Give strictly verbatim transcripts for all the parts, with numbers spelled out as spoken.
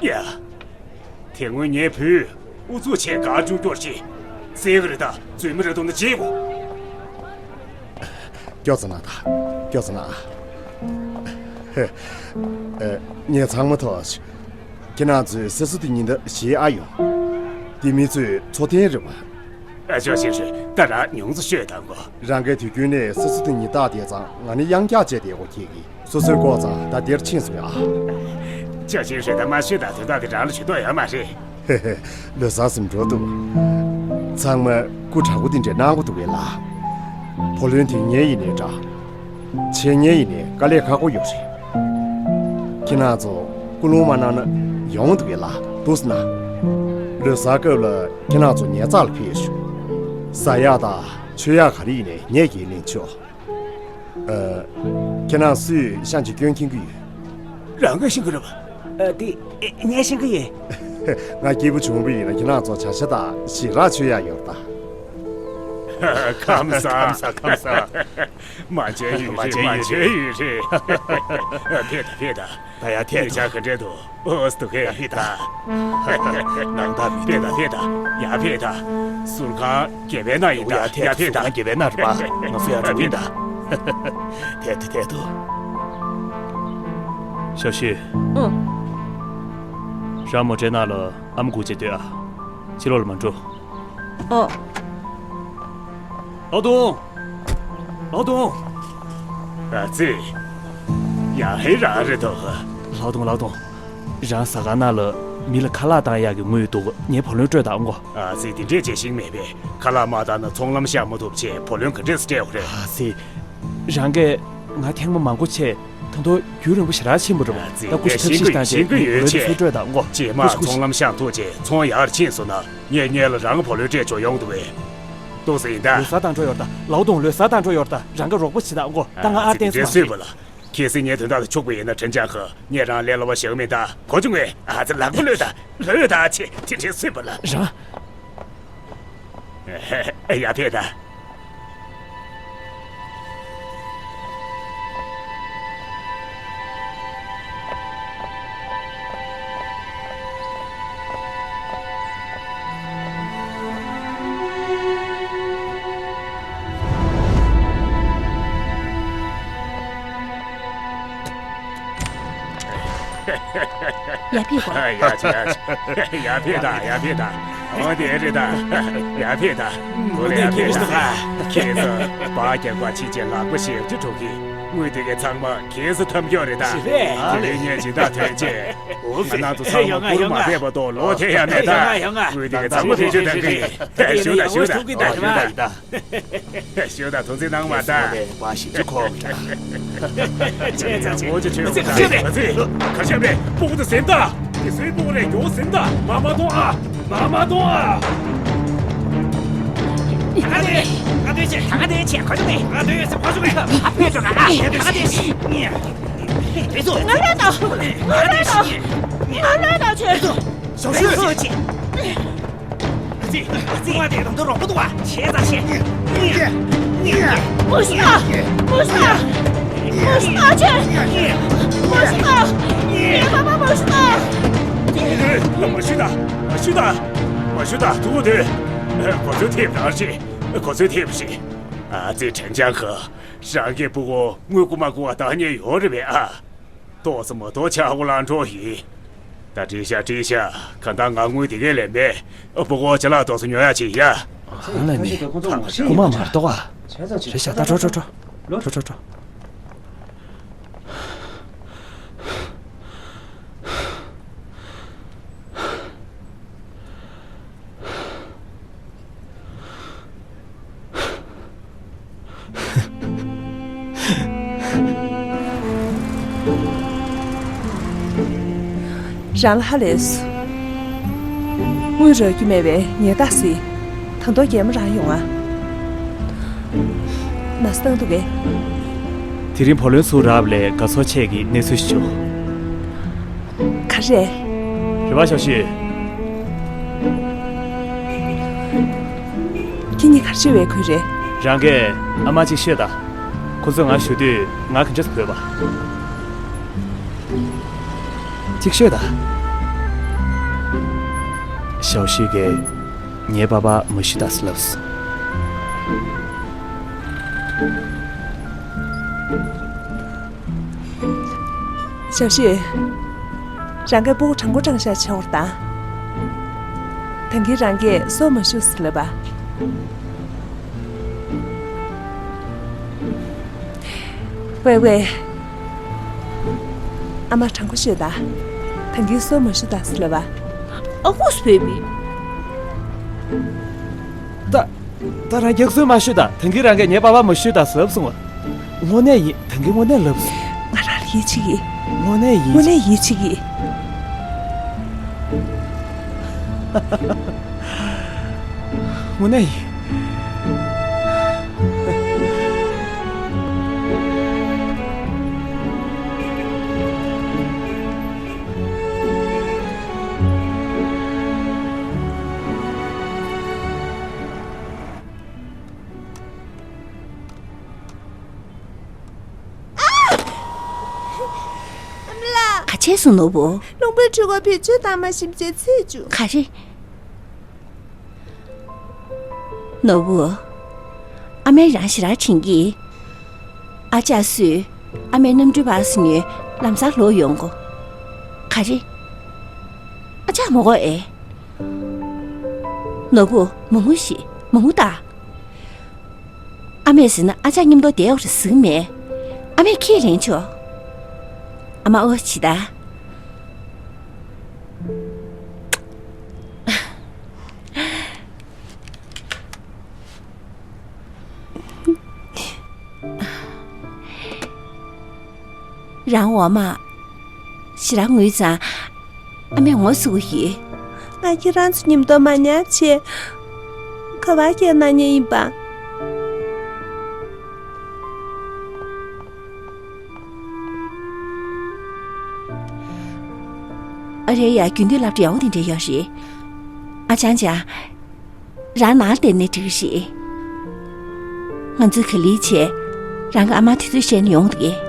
ཡ། དེ་སྔོན་ངའི་བུས་ཨུ་ཚུགས་བྱས་གར་བཅུག་རྒྱུར་ཅི། བཙན་གི་རེད་ད། རྫུན་མ་རེད་འདུག་ན་བརྗེད་དགོས། སྐྱོ་ཙ་ན་ད། སྐྱོ་ཙ་ན། ཧེ། ཨ། ངས་ཚང་མ་ཐོས། ཁྱེད་རང་ཚོས་སེ་སུ་དེ་ཉིན་ད་ཞེ་ཨ་ཡོང་། དེ་མི་ཚོས་འཚོ་རྟེན་རེད་པ། ཨ། ཅོ་ཞིག་རེད་ད། རང་ཉུང་ཙམ་ཤོད་དང་གོ། རང་གིས་དུས་རྒྱུན་ནས་སེ་སུ་དེ་ཉིན་ད་བསྡད་ཙང་ང་ནི་གཡང་འཁྱག་བྱས་བསྡད་གོ་ཁྱེད་ཀྱིས། སོ་སོའི་ལྐོག་ཙང་ད་འདིར་ཕྱིན་སོང་ཡ། ཅོ་ཞིག་རེད་ད། མ་ཤོད་ད། དོན་དག་དེ་རང་ལ་ཇུས་གཏོགས་ཡོད་མ་རེད། ཧེ་ཧེ། ལོས་ཟ་ཟིན་འགྲོ་འདུག། ཚང་མ་སྐུ་དྲག་པོ་དེ་འདྲས་གནང་གོ་འདུག་གས་ལ། བུ་ལོན་དེ་ངའི་ཡིན་ནའི་འདྲ། ཆེད་ངའི་ཡིན་ནའི་དཀའ་ལས་ཁག་པོ་ཡོད་རེད། ཁྱེད་རང་ཚོ་སྐུ་རླུང་མ་གནང་ན་ཡོང་འདུག་གས་ལ། འདུག་སེ་ན། ལོས་ཟ་སྐབས་ལ་ཁྱེད་རང་ཚོ་ཉལ་ཚགས་ལ་ཕེབས་ཤོག། ཟ་ཡག་དང་མཆོད་ཡག་ག་རེ་ཡིན་ནའི་ངས་འགན་ལེན་ཆོག། ཨ། ཁྱེད་རང་སུས་ཤང་གཅིག་སྐྱོན་མཁྱེན་གྱི་ཡོད། རང་གིས་ཤེས་ཀྱི་རེད་པ། ཨ། དེ་ངས་ཤེས་ཀྱི་ཡོད། ང་སྐྱིད་པོ་བྱུང་བ་ཡིན་ན་ཁྱེད་རང་ཚོ་བྱ་ཤ་དང་ཞིང་རག་མཆོད་ཡག་ཡོད་ད། ཁམས་བཟང་། ཁམས་བཟང་། ཁམས་བཟང་། མ་བྱན་ཡོད་རེད། མ་བྱན་ཡོད་རེད། ཕེབས་དང་། ཕེབས་དང་། ད་ཡར་ཐད་དང་། ཡིག་ཆ་ག་འདྲས་འདུག། ཨོ་སི་ཏུ་ཧེ། ཡར་ཕེབས་དང་། ནང་ད་མི་འདུག། ཕེབས་དང་། ཕེབས་དང་། ཡར་ཕེབས་དང་། ཟུར་ཁང་དགེ་བའི་ནང་ཡིན་ད། ཡར་ཕེབས་དང་། ཟུར་ཁང་དགེ་བའི་ནང་རེད་པ། ང་ཚོ་ཡར་འགྲོ་གི་ཡིན་ད། ཐད་དང་། ཐད་དང་། ཞའོ་ཤུས། ཨང་། རང་མོ་ཊའི་ནང་ལ་ཨ་མ་སྒུག་བྱས་སྡོད་ཨ། ཕྱི་ལོགས་ལ་མ་འགྲོ། ཨོ། ལའོ་ཏུང་། ལའོ་ཏུང་། ཨ་ཙི། ཡ་ཧེ། རང་རེད་དོ། ལའོ་ཏུང་། ལའོ་ཏུང་། རང་ཟ་ཁང་ནང་ལ་མི་ལ་ཁ་ལག་བཏང་ཡག་གི་དངུལ་འདུག། ངའི་བུ་ལོན་སྤྲོད་དང་གོ། ཨ་ཙི། དེ་འདྲས་བྱེད་ཤེས་མེད་པས། ཁ་ལག་མ་བཏང་ན་ཚོང་ལམ་བཤལ་མ་ཐུབ་བྱས། བུ་ལོན་ག་འདྲས་སྤྲད་དགོས་རེད། ཨ་ཙི། རང་གིས་ང་ཐེངས་མ་མང་པོ་བྱས། ད་དུང་རྒྱུན་རིང་པོ་ཞེ་དྲག་ཕྱིན་པ་རེད་པ། ད་སྐུ་ཞབས་ཐབས་ཤེས་བཏང་བྱས་ངའི་བུ་ལོན་ཚུར་སྤྲོད་དང་གོ། རྗེས་མ་ཚོང་ལམ་བཤལ་ཐུབ་བྱས་ཚོང་ཡག་ཕྱིན་སོང་ན་ངས་སྔོན་ལ་རང་གི་བུ་ལོན་སྤྲད་ཆོག་ཡོང་འདུག་པས། འདུག་སེ་ཡིན་ད། ལོས་ཟ་དང་འགྲོ་ཡོད་ད། ལའོ་ཏུང་། ལོས་ཟ་དང་འགྲོ་ཡོད་ད། རང་གིས་རོགས་པ་བྱེད་དང་གོ། ད་ང་ཨ་ཙི། ཨར་ཏེན་སུ་མ་ཡིན། ཁྱེད་སྲིད་ངའི་དོན་དག་ལ་ཕྱུག་པ་ཡིན་ན། ཁྲིན་ཅང་ཧེ། ངས་རང་ལས་སླ་བ་བཞག་མིན་ད། གོ་བྱུང་ངས། ཨ་ཙི། ལག་པ་གློད་ད། གློད་ད། ཆེ། དེ་འདྲས་སུ་མ་ཡིན། རང་། ཡར་ཕེབས་དང་། ཡར་ཕེབས་གོ། ཡར་ཕེབས་དང་། ཡར་ཕེབས་དང་། འོ་དེ་རེད་ད། ཡར་ཕེབས་དང་། འོ་དེ་ཡར་ཕེབས་དང་། ཁྱེད་ཚོ་སྦག་རྒྱག་པ་ཕྱིན་ཆད་ལག་པ་ཞེ་པོ་ཅིག་འཁྲུ་གི། དངུལ་དེ་གའི་ཚང་མ་ཁྱེད་ཚོ་ཐོབ་རྒྱུ་རེད་ད། ཞེ་པོ། དེ་རིང་ངས་སྦྱིན་བདག་ཐོན་རྗེས། འོ་ང་རང་ཚོ་ཚང་མ་ཡོང་ང་གུར་མ་ཕེབས་པ་དང་ལོག་ཐེབས་ཡ་མེད་ད། ཡོང་ང་ཡོང་ང་། དངུལ་དེ་གའི་ཚང་མ་ཕུད་རྒྱུ་གནང་གི་ཡིན། བཞུགས་དང་། བཞུགས་དང་། ཨོ་ཡོད་ད། ཞུ་དང་། ཐུགས་རྗེ་གནང་བ་དང་། བ་ཞིག་ཅིག་ཁོག་ལ། ཆེ་ཚ་ཆེ། འོ་ཅི་ཆོས་ཁོ་ད་ཚེ་རེད། ཁ་ཤས་རེད། སྤུ་གུ་དེ་ཟིན་ད། དེ་སུའི་སྤུ་གུ་རེད། མགྱོགས་ཟིན་ད། མ་མ་གཏོང་ཨ། མ་མ་གཏོང་ཨ། ད་ག་དེ། ད་ག་དེ་ཆེ། ད་ག་དེ་ཆེ། ཁ་ཆུ་མེད། ད་ག་དེ་ཡོད་སེ་ཁ་ཆུ་མེད། ཨ་ཕེ་ཆོ་ག་ཨ། ད་ག་དེ་ཆེ། དེ་ཚོ་ང་ལ་ད། ང་ལ་ད། ང་ལ་ད་ཆེ། དེ་ཚོ་ཞོགས་ཞོགས་ཆེ། ཨ་ཙི། ཨ་ཙི། ང་དེ་དང་དུ་རོགས་པོ་འདུག་བ། ཆེ་ཙ་ཆེ། མུ་ཤ། མུ་ཤ། མུ་ཤ་ཆེ། མུ་ཤ། ངའི་ཕ་མ་མུ་ཤ། མ་ཤི་ད། མ་ཤི་ད། མ་ཤི་ད། ཐུག་དེ། ཁོ་ཚོས་ཐེབས་རང་རེད། ཁོ་ཚོས་ཐེབས་རེད། ཨ་ཙི། ཁྲེན་ཅང་ཧེ། རང་གི་སྤུ་གུ་དངུལ་རྐུ་མ་རྐུ་བ་བདག་ཉེས་ཡོད་རེད་པས་ཨ། ཏོག་ཙམ་མ་གཏོགས་ཆག་སྒོ་ལངས་འགྲོ་ཡིན། ད་འགྲིག་ཤག་འགྲིག་ཤག་གང་ལྟར་ང་དངུལ་དེ་གས་ལེན་པས། ཨ། སྤུ་གུ་ཅ་ལག་ཏོག་ཙམ་ཉོ་ཡག་བྱེད་ཡ། གང་ལ་ནི། རྐུ་མ་མ་གཏོགས་ཨ། རེད་ཤག་ད་འགྲོ་འགྲོ་འགྲོ། འགྲོ་འགྲོ་འགྲོ། རང་ལ་ཧ་ལས་སོང་། དངུལ་རག་རྒྱུ་མེད་པས་ཉལ་ཐ་སི། ད་དུང་རྒན་མོ་རང་ཡོང་ཨ། ན་ཚ་བཏང་འདུག་གས། དེ་རིང་བུ་ལོན་ཚུར་རག་པ་ལས་དགའ་ཚོར་ཆེ་གི་གནས་ཚུལ་ཞིག་བྱུང་། ག་རེ། རེད་པ། ཞའོ་ཤུས། ཁྱེད་གཉིས་ག་རེ་བྱེད་པའི་ཁུལ་རེད། རང་གིས་ཨ་མ་གཅིག་ཤོད་དང་། ཁོ་ཚོས་ང་ཞུ་དུས་ང་ག་འདྲས་བོས་པ། གཅིག་ཤོད་དང་། ཞའོ་ཤིས་ཀྱིས་ངའི་པ་ཕར་མ་ཞུས་དང་ལབས། ཞའོ་ཤིས། རང་གིས་སྤུ་གུ་དྲང་པོ་དྲང་བཞག་བྱེད་འོར་དང་། ད་གིན་རང་གིས་སྲོག་མ་ཤོར་ཟེར་ལབ་པ། ཝེ་ཝེ། ཨ་མ་དྲང་པོ་ཤོད་དང་། ད་གིན་སྲོག་མ་ཤོར་དང་ཟེར་ལབ་པ། ཨ་ཁུ་སུ་བོས་པའི། ད། ད་རང་རྒྱག་སྲོལ་མ་ཤོད་དང་། ད་གིན་རང་གིས་ངའི་པ་ཕར་མ་ཞུས་དང་ཟེར་ལབ་སོང་བ། དངོས་གནས་ཡིན། ད་གིན་དངོས་གནས་ལབ་སོང་། ང་རང་ལ་ཡིད་ཆེས་ཀྱིས། དངོས་གནས་ཡིན། དངོས་གནས་ཡིད་ཆེས་ཀྱིས། དངོས་གནས་ཡིན། ཨ་མ་ལགས། ག་བྱས་སོང་ནོར་བུ། རླུང་བུའི་འཕྲུལ་འཁོར་བེད་སྤྱོད་བཏང་མ་ཤེས་པས་ཚིག་བཅུག་ག་རེ། ནོར་བུ། ཨ་མས་རང་ཞེ་དྲག་དྲན་གྱིས། ཨ་ཅག་སུས་ཨ་མའི་གནམ་གྲུའི་བར་སུ་ཉོས་ལམ་སང་ལོག་ཡོང་གོ། ག་རེ། ཨ་ཅག་མ་གོ་ཨེ། ནོར་བུ། མ་ངུ་ཞིག་མ་ངུ་ད། ཨ་མས་ཟེར་ན་ཨ་ཅག་མཉམ་དུ་བསྡད་འོ་རེ་ཟེར་གི་མེད། ཨ་མས་ཁས་ལེན་ཆོག་ཨ་མ་ཨོ་ཆི་ད། རང་འོ་མ། ཞེ་དྲག་ངུས་ཙང་། ཨ་མས་ངོ་ཚ་གི་ཡིན། ང་ཁྱེད་རང་ཚོ་མཉམ་དུ་མ་ཉལ་བྱས། ག་བ་སྐྱེལ་གནང་མཁན་ཡིན་པ། ཨ་རེ་ཡ། རྒྱུན་དུ་སློབ་གྲྭ་ཡག་པོ་དེ་འདྲ་ཡོད་རེད། ཨ་ཅང་ཅང་། རང་ནང་བསྡད་ནས་འགྲིག་གི་རེད། ང་ཚོས་ག་ལེར་བྱས། རང་གི་ཨ་མ་དུས་ཚོད་བཤད་ན་ཡོང་གི་འདུག་གས།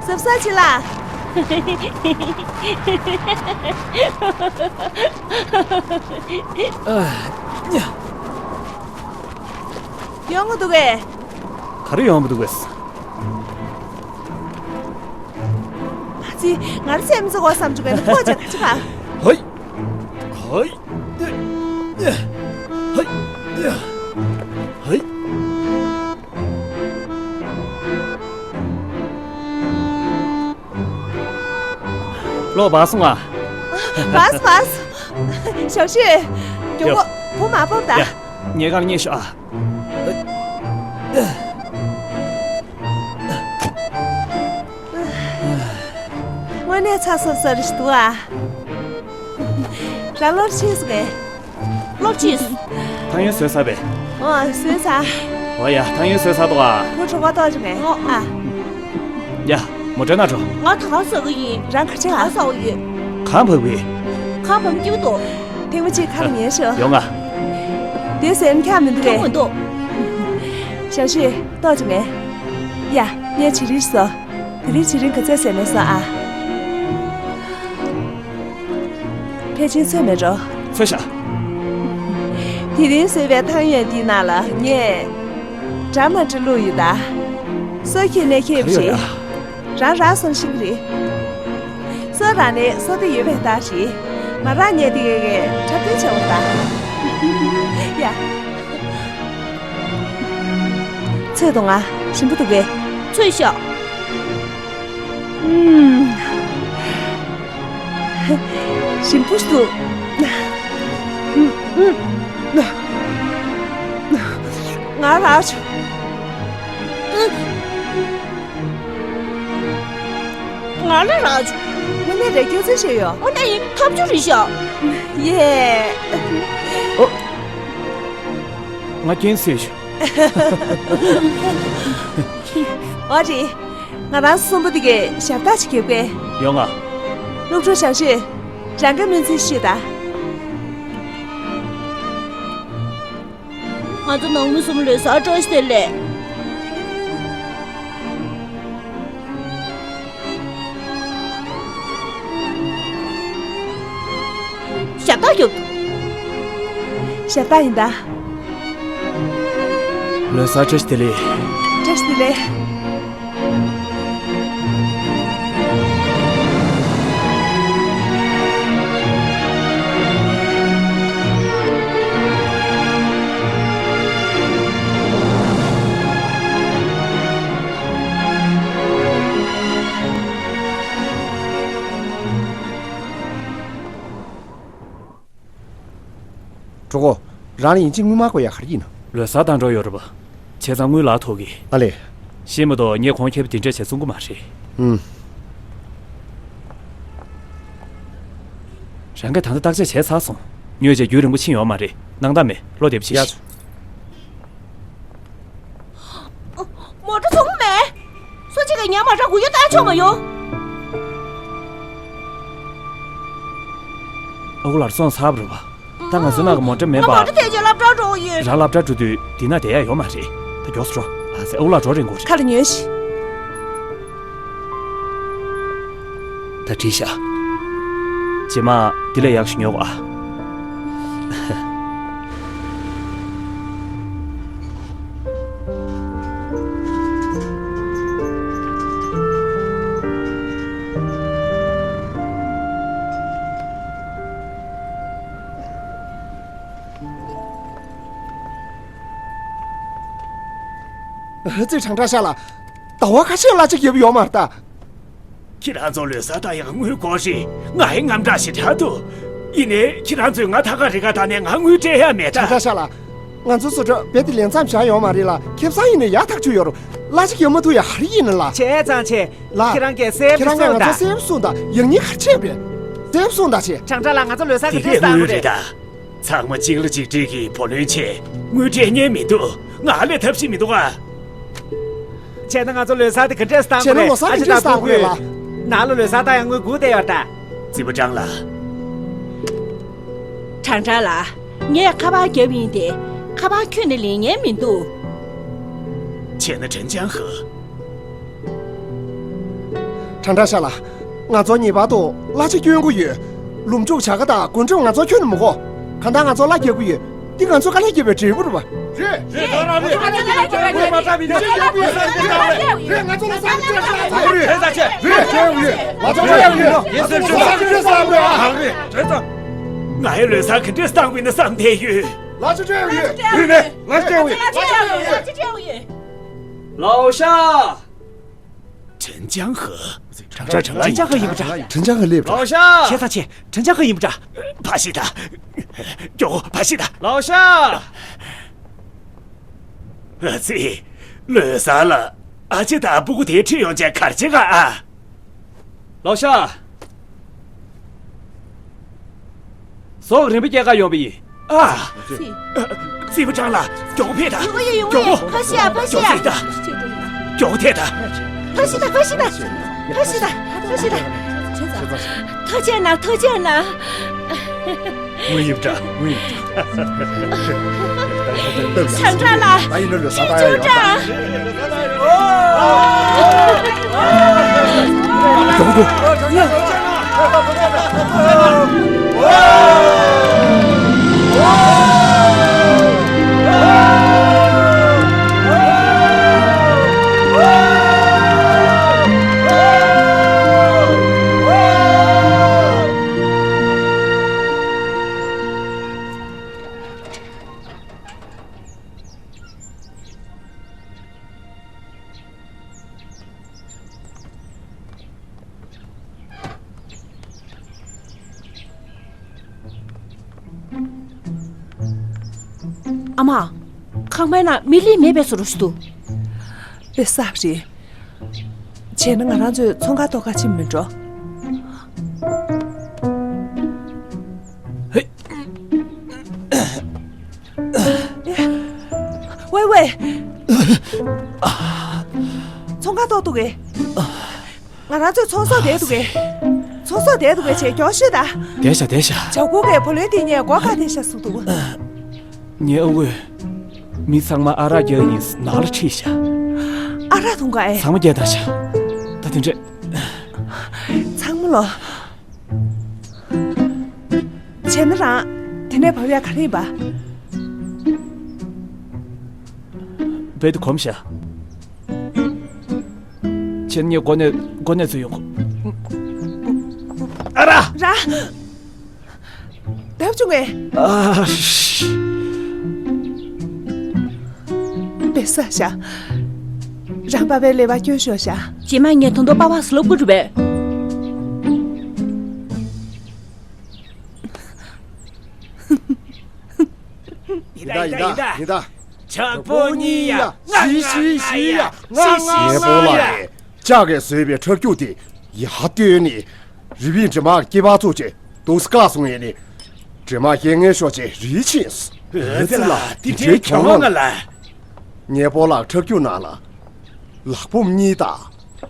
གཟབ་གཟབ་བྱེད་ལ། ཡོང་གི་འདུག་གས། ག་རེ་ཡོང་གི་འདུག་གས། ཨ་ཙི། ང་རང་སེམས་ཚེགས་བསམ་བྱུང་བས་ན་ཁོ་ཅག་ད་ཅི་ག་ཧོ་ཡི། ཧོ་ཡི། ཧོ་ཡི། ཧོ་ཡི། གློག་སྦར་སོང་ཨ། སྦར་སོང་སྦར་སོང་། ཞའོ་ཤུས། མགྱོགས་པོ། བུ་མ་སྤོབས་ད། ཡ། ངས་གང་ཉེ་ཤོག་ཨ། དངོས་གནས་ཚ་སོ་སོ་རེ་ཞིག་འདུག་ཨ། རང་སློབ་ཕྱིན་སོང་ངས། སློབ་ཕྱིན། ཐང་ཡོན་བཟོས་ཚར་བས། ཨོ་བཟོས་ཚར། ཨོ་ཡ། ཐང་ཡོན་བཟོས་ཚར་འདུག་ཨ། བུ་གྲོད་ཁོག་ལྟོགས་བྱུང་ངས། ཨོ། ཨ། ཡ། མོ་ཊའི་ནང་འགྲོ། ང་ད་ག་ཟ་གི་ཡིན། རང་ག་ཆ་ད་ག་ཟ་གི་ཡོད། གང་བབས་གི། གང་བབས་སྐྱིད་པོ་འདུག་ཐེངས་མ་གཅིག་ཁ་ལ་ཉན་ཤོག་ཡོང་ང་། དེ་ཟེར་ཁྱག་མི་འདུག་གས། ཁྱག་མི་འདུག་ཞའོ་ཤུས། ལྟོགས་བྱུང་ངས། ཡ། ངས་བྱི་རིལ་བཟོས། དེ་རིང་བྱི་རིལ་ག་ཚོད་ཟས་ནས་སོང་ཨ། ཕལ་ཆེར་ཚོད་མེད་འགྲོ། ཚོད་ཤག་དེ་རིང་བཟོས་པའི་ཐང་ཡོན་འདིའི་ནང་ལ་ངས་འདྲ་མ་འདྲ་བླུགས་ཡོད་ད། སོ་ཁྱེར་ནས་ཁྱེར་བ་རེད། རང་རག་སོང་ཤེས་ཀྱི་རེད། སོ་རག་ནས་སོ་དེ་ཡོད་པའི་རྟགས་རེད། མ་རག་ཉལ་དེ་གས་འཁྲབ་སྟོན་བྱས་འོང་ད། ཡ། ཚོད་འདུག་ང་། ཞིམ་པོ་འདུག་གས། ཚོད་ཤག་ཨུམ། ཞིམ་པོ་ཞིག་འདུག་ཨུམ། ཨུམ། ང་རག་བྱུང་། ང་ལ་རག་བྱུང་། དངོས་གནས་རེད། སྐྱོ་ཚད་ཤོད་ཡོད། ཨོ་ན་ཡིན། ཐབས་ཇུས་རེད་ཤག་ཡེ། ཨོ། ང་རྐྱེན་སེལ་ཤོག་ཨོ་རེད། ང་རང་གསོན་པོ་འདི་གའི་ཞབས་ཏག་ཅིག་རྒྱབ་གས། ཡོང་ང་། སློབ་ཕྲུག་ཞའོ་ཤུས། རང་གི་སྨོན་ཚིག་ཤོད་དང་། ང་ཚོ་ནང་མི་གསུམ་ལོ་གསར་བཀྲ་ཤིས་བདེ་ལེགས། རྟགས་རྒྱོབ་འདུག་ཞབས་སྟག་ཡིན་ད། ལོ་གསར་བཀྲ་ཤིས་བདེ་ལེགས། བཀྲ་ཤིས་བདེ་ལེགས། གྲོགས་པོ། རང་ལ་ཡིན་གཅིག་དངུལ་མ་དགོས་ཡ་ག་རེ་ཡིན་ནམ། ལོ་གསར་བཏང་འགྲོ་ཡོད་རེད་པ། བྱས་ཙང་དངུལ་ལག་ཐོག་གི། ཨ་ལས། ཤེས་མ་གཏོགས་ངས་གོང་ཁེ་པོ་དེ་འདྲས་བྱས་བཙོང་གི་མ་རེད། ཨུམ། རང་གིས་ད་ལྟ་བརྟག་དཔྱད་བྱས་ཚར་སོང་། ཉོས་བྱས་རྒྱུན་རིང་པོ་ཕྱིན་ཡོད་མ་རེད། སྣང་དག་མེད། བློ་བདེ་པོ་བྱེད་ཤིག་མོ་ཊ་ཚུགས་མེད། སུ་གཅིག་གིས་ཉར་མ་དྲག་གུ་ཡོ་བཏང་ཆོག་མ་ཡོང་། ཨ་ཁུ་ལགས་བཙོང་ཚར་བ་རེད་པ། ད་ང་ཚོའི་ནང་གི་མོ་ཊ་མེད་པ། ང་མོ་ཊ་དེ་ཚོ་སློབ་གྲྭར་འགྲོ་གི་ཡོད། རང་སློབ་གྲྭར་འགྲོ་དུས་འདི་ན་བསྡད་ཡ་ཡོད་མ་རེད། ད་མགྱོགས་སེ་འགྲོ། ལགས་སེ། ཨ་ཁུ་ལགས་འགྲོ་རན་དགོས་རེད། ཁ་ལ་ཉོན་ཞིག་ད་བྲིས་ཤག་རྗེས་མ་འདི་ལས་ཡག་ཞིག་ཉོ་གོ་ཨ། ཙི་ཁྲང་ཁྲང་ཤག་ལགས། ཟླ་བ་ཁ་ཤས་གླ་ཆ་བརྒྱབ་ཡོད་མ་རེད་ད། ཁྱེད་རང་ཚོ་ལོ་གསར་བཏང་ཡག་དངུལ་དགོས་རེད། ང་ཡི་དངངས་སྐྲག་ཞེ་དྲག་འདུག་ཡིན་ནའི་ཁྱེད་རང་ཚོས་ང་ཐད་ཀར་རེ་ཁ་བཏང་ནས་ང་དངུལ་སྤྲད་ཡ་མེད་ད། ཁྲང་ཁྲང་ཤག་ལགས། ང་ཚོ་བཟོ་གྲྭ་རྦད་དེ་ལས་མཚམས་བཞག་ཡོད་མ་རེད་ལ། ཁེ་བཟང་ཡིན་ནའི་ཡག་ཐག་ཆོད་ཡོད་རེད། གླ་ཆ་བརྒྱབ་མ་ཐུབ་ཡ་ག་རེ་ཡིན་ན་ལགས། བྱས་ཙང་བྱས། ལགས། ཁྱེད་རང་གིས་གསལ་པོ་ཞིག་གསུངས་དང་། ཡག་ཉེས་ག་རེ་བྱས་པ་རེད། གསལ་པོ་གསུངས་དང་བྱས། ཁྲང་ཁྲང་ལགས། ང་ཚོ་ལོ་གསར་གྱི་དངུལ་བཏང་དགོས་རེད། ཚང་མ་གཅིག་ལ་གཅིག་སྒྲིལ་གྱིས་བུ་ལོན་ཆེད་དངུལ་སྤྲད་མཁན་མི་འདུག་ང་ལས་ཐབས་ཤེས་མི་འདུག་ཨ། བྱས་ན་ང་ཚོ་ལོ་གསར་དེ་ག་འདྲས་བཏང་དགོས་རེད། ཨ་ཅེ་དང་ཕྲུ་གུ། ནང་ལ་ལོ་གསར་བཏང་ཡག་དངུལ་སྒུག་བསྡད་ཡོད་ད། རྩིས་པ་ཀྲང་ལགས། ཁྲང་ཁྲང་ལགས། ངས་ཁ་པར་བརྒྱབ་ཡིན་ཏེ། ཁ་པར་ཁྱོན་ནས་ལེན་མཁན་མི་འདུག་བྱས་ན་ཁྲེན་ཅང་ཧེ། ཁྲང་ཁྲང་ཤག་ལགས། ང་ཚོ་ངེས་པར་དུ་གླ་ཆ་སྐྱོན་དགོས་ཡོད། ལུམ་ཕྲུག་བྱ་དགའ་དང་གོ་སྒྲུབ་ང་ཚོ་ཁྱོན་ནས་མི་དགོས། གང་ལྟར་ང་ཚོ་གླ་རྒྱག་གི་ཡོད། འདི་ང་ཚོ་དཀའ་ལས་རྒྱབ་པའི་འབྲས་བུ་རེད་པ། རེད། རེད། རེད། རེད། ང་ཚོ་ལ་ས་ཆ་ཆ་ཚང་གི་རེད། རེད། ང་ཚོ་ལ་ས་ཆ་ཆ་ཚང་གི་རེད། རེད། ང་ཚོ་ལ་ས་ཆ་ཆ་ཚང་གི་རེད། ང་ཚོ་ལ་ས་ཆ་ཆ་ཚང་གི་རེད། ང་ཡི་ལོ་གསར་ག་འདྲས་བཏང་དགོས་ན་བསམ་བསྡད་ཡོད། ལ་ཆ་ཆ་ཡོད། རེད་ནས་ང་ཆ་ཡོད། ལ་ཆ་ཡོད། ལའོ་ཤ། ཁྲེན་ཅང་ཧེ། ཁྲེན་ཅང་ཧེ་ཡིན་པ་འདྲ། ཁྲེན་ཅང་ཧེ་སླེབས་འདྲ། ལའོ་ཤ། བྱས་ཙང་བྱས། ཁྲེན་ཅང་ཧེ་ཡིན་པ་འདྲ། ཕ་ཤི་ད། མགྱོགས་པོ་ཕ་ཤི་ད། ལའོ་ཤ། ཨ་ཙི། ལོ་གསར་ལ་ཨ་ཅེ་དང་སྤུ་གུ་དེ་ཁྲིད་ཡོང་བྱས་གར་བྱེད་ག་ཨ། ལའོ་ཤ། ཟོག་རིན་པོ་སྐྱེལ་ག་ཡོང་པ་ཡིན། ཨ། རྩིས་པ་ཀྲང་ལགས། མགྱོགས་པོ་ཕེབས་དང་། ཡོང་གི་ཡོད། ཡོང་གི་ཡོད། མགྱོགས་པོ། ཕ་ཤི་ཡ། ཕ་ཤི་ཡ། མགྱོགས་ཕེབས་དང་། མགྱོགས་ཕེབས་དང་། ཕ་ཤི་ད། ཕ་ཤི་ད། ཕ་ཤི་ད། ཕ་ཤི་ད། ཐུགས་རྗེ་གནང་། ཐུགས་རྗེ་གནང་། དངོས་ཡིན་འདྲ། དངོས་ཡིན་འདྲ། ཁྲང་ཁྲང་ལགས། ཨ་ཡིན་ན་ལོ་གསར་བཏང་ཡ་ཡོད་ད། མགྱོགས་པོ་འགྲོ། ཨ་མ། ཁང་པའི་ནང་མི་ལི་མེད་པའི་བཟོ་འདྲ་ཞིག་འདུག་དཔེ་གསར་པ་རེད། བྱས་ན་ང་རང་ཚོས་ཚོང་ཁང་ཐོག་ཁ་ཕྱིན་མི་འགྲོ། ཝེ་ཝེ། ཚོང་ཁང་ཐོག་འདུག་གས། ང་རང་ཚོའི་ཚོང་ཟོག་དེ་འདུག་གས། ཚོང་ཟོག་དེ་འདུག་གས། བྱས་མགྱོགས་ཤོད་ད། བསྡད་ཤག་བསྡད་ཤག་བྱ་རྒོད་ཀྱིས་བུ་ལོན་དེ་ངས་སྒོ་ཁ་དེ་ཤ་ཟུག་འདུག་ངའི་ཨ་ཁུས། མི་ཚང་མ་ཨ་རག་རྒྱག་ཡིན་ནང་ལ་ཁྲིད་ཤག་ཨ་རག་འཐུང་ག་ཨེ། ཚང་མ་རྒྱག་བཏང་ཤག་ད་དེ་འདྲས། ཚང་མ་ལོ། བྱས་ན་རང་དེ་ནས་བབས་ཡ་ག་རེ་ཡིན་པ། རྦད་དེ་གོམས་ཤག་ཁྱེད་གཉིས་འགོ་ནས་འགོ་ནས་ཚུར་ཡོང་གོ། ཨ་ར། ར། ལྡབ་བྱུང་ངས། ཨ། བེ་ས་ཤ། རང་པ་པའི་ལས་པ་སྐྱོན་ཤོར་ཤ། རྗེས་མ་ངས་དོན་དུ་པ་པ་སུ་ལོབ་གུ་རུ་བས། ཡིན་ད་ཡིན་ད་ཡིན་ད། ཇག་པོ་གཉིས་ཡ། ང་ང་ང་ཡ། ཤི་ཤི་ཤི་ཡ། ང་ང་ང་ཡ། ངའི་སྤོ་ལགས་ཀྱིས་ལྕགས་ཀྱིས་བཟོས་པའི་ཁྲག་རྒྱུག་དེ་ཡར་བཏོན་ནས། རི་བིན་འདྲེ་དམག་སྐྱེས་པ་ཚོ་ཆེ་འདུག་སེ་བཀག་སོང་ཡས་ནས། འདྲེ་དམག་རྐྱེན་ངན་ཤོར་ཆེ་རིའི་ཕྱིན་སོང་། ཨ་ཙི་ལ་དེ་འདྲའི་གྱོང་ང་ལ། ངའི་སྤོ་ལགས་ཁྲག་རྒྱུག་ནང་ལ་ལག་འབོམ་གཉིས་དང་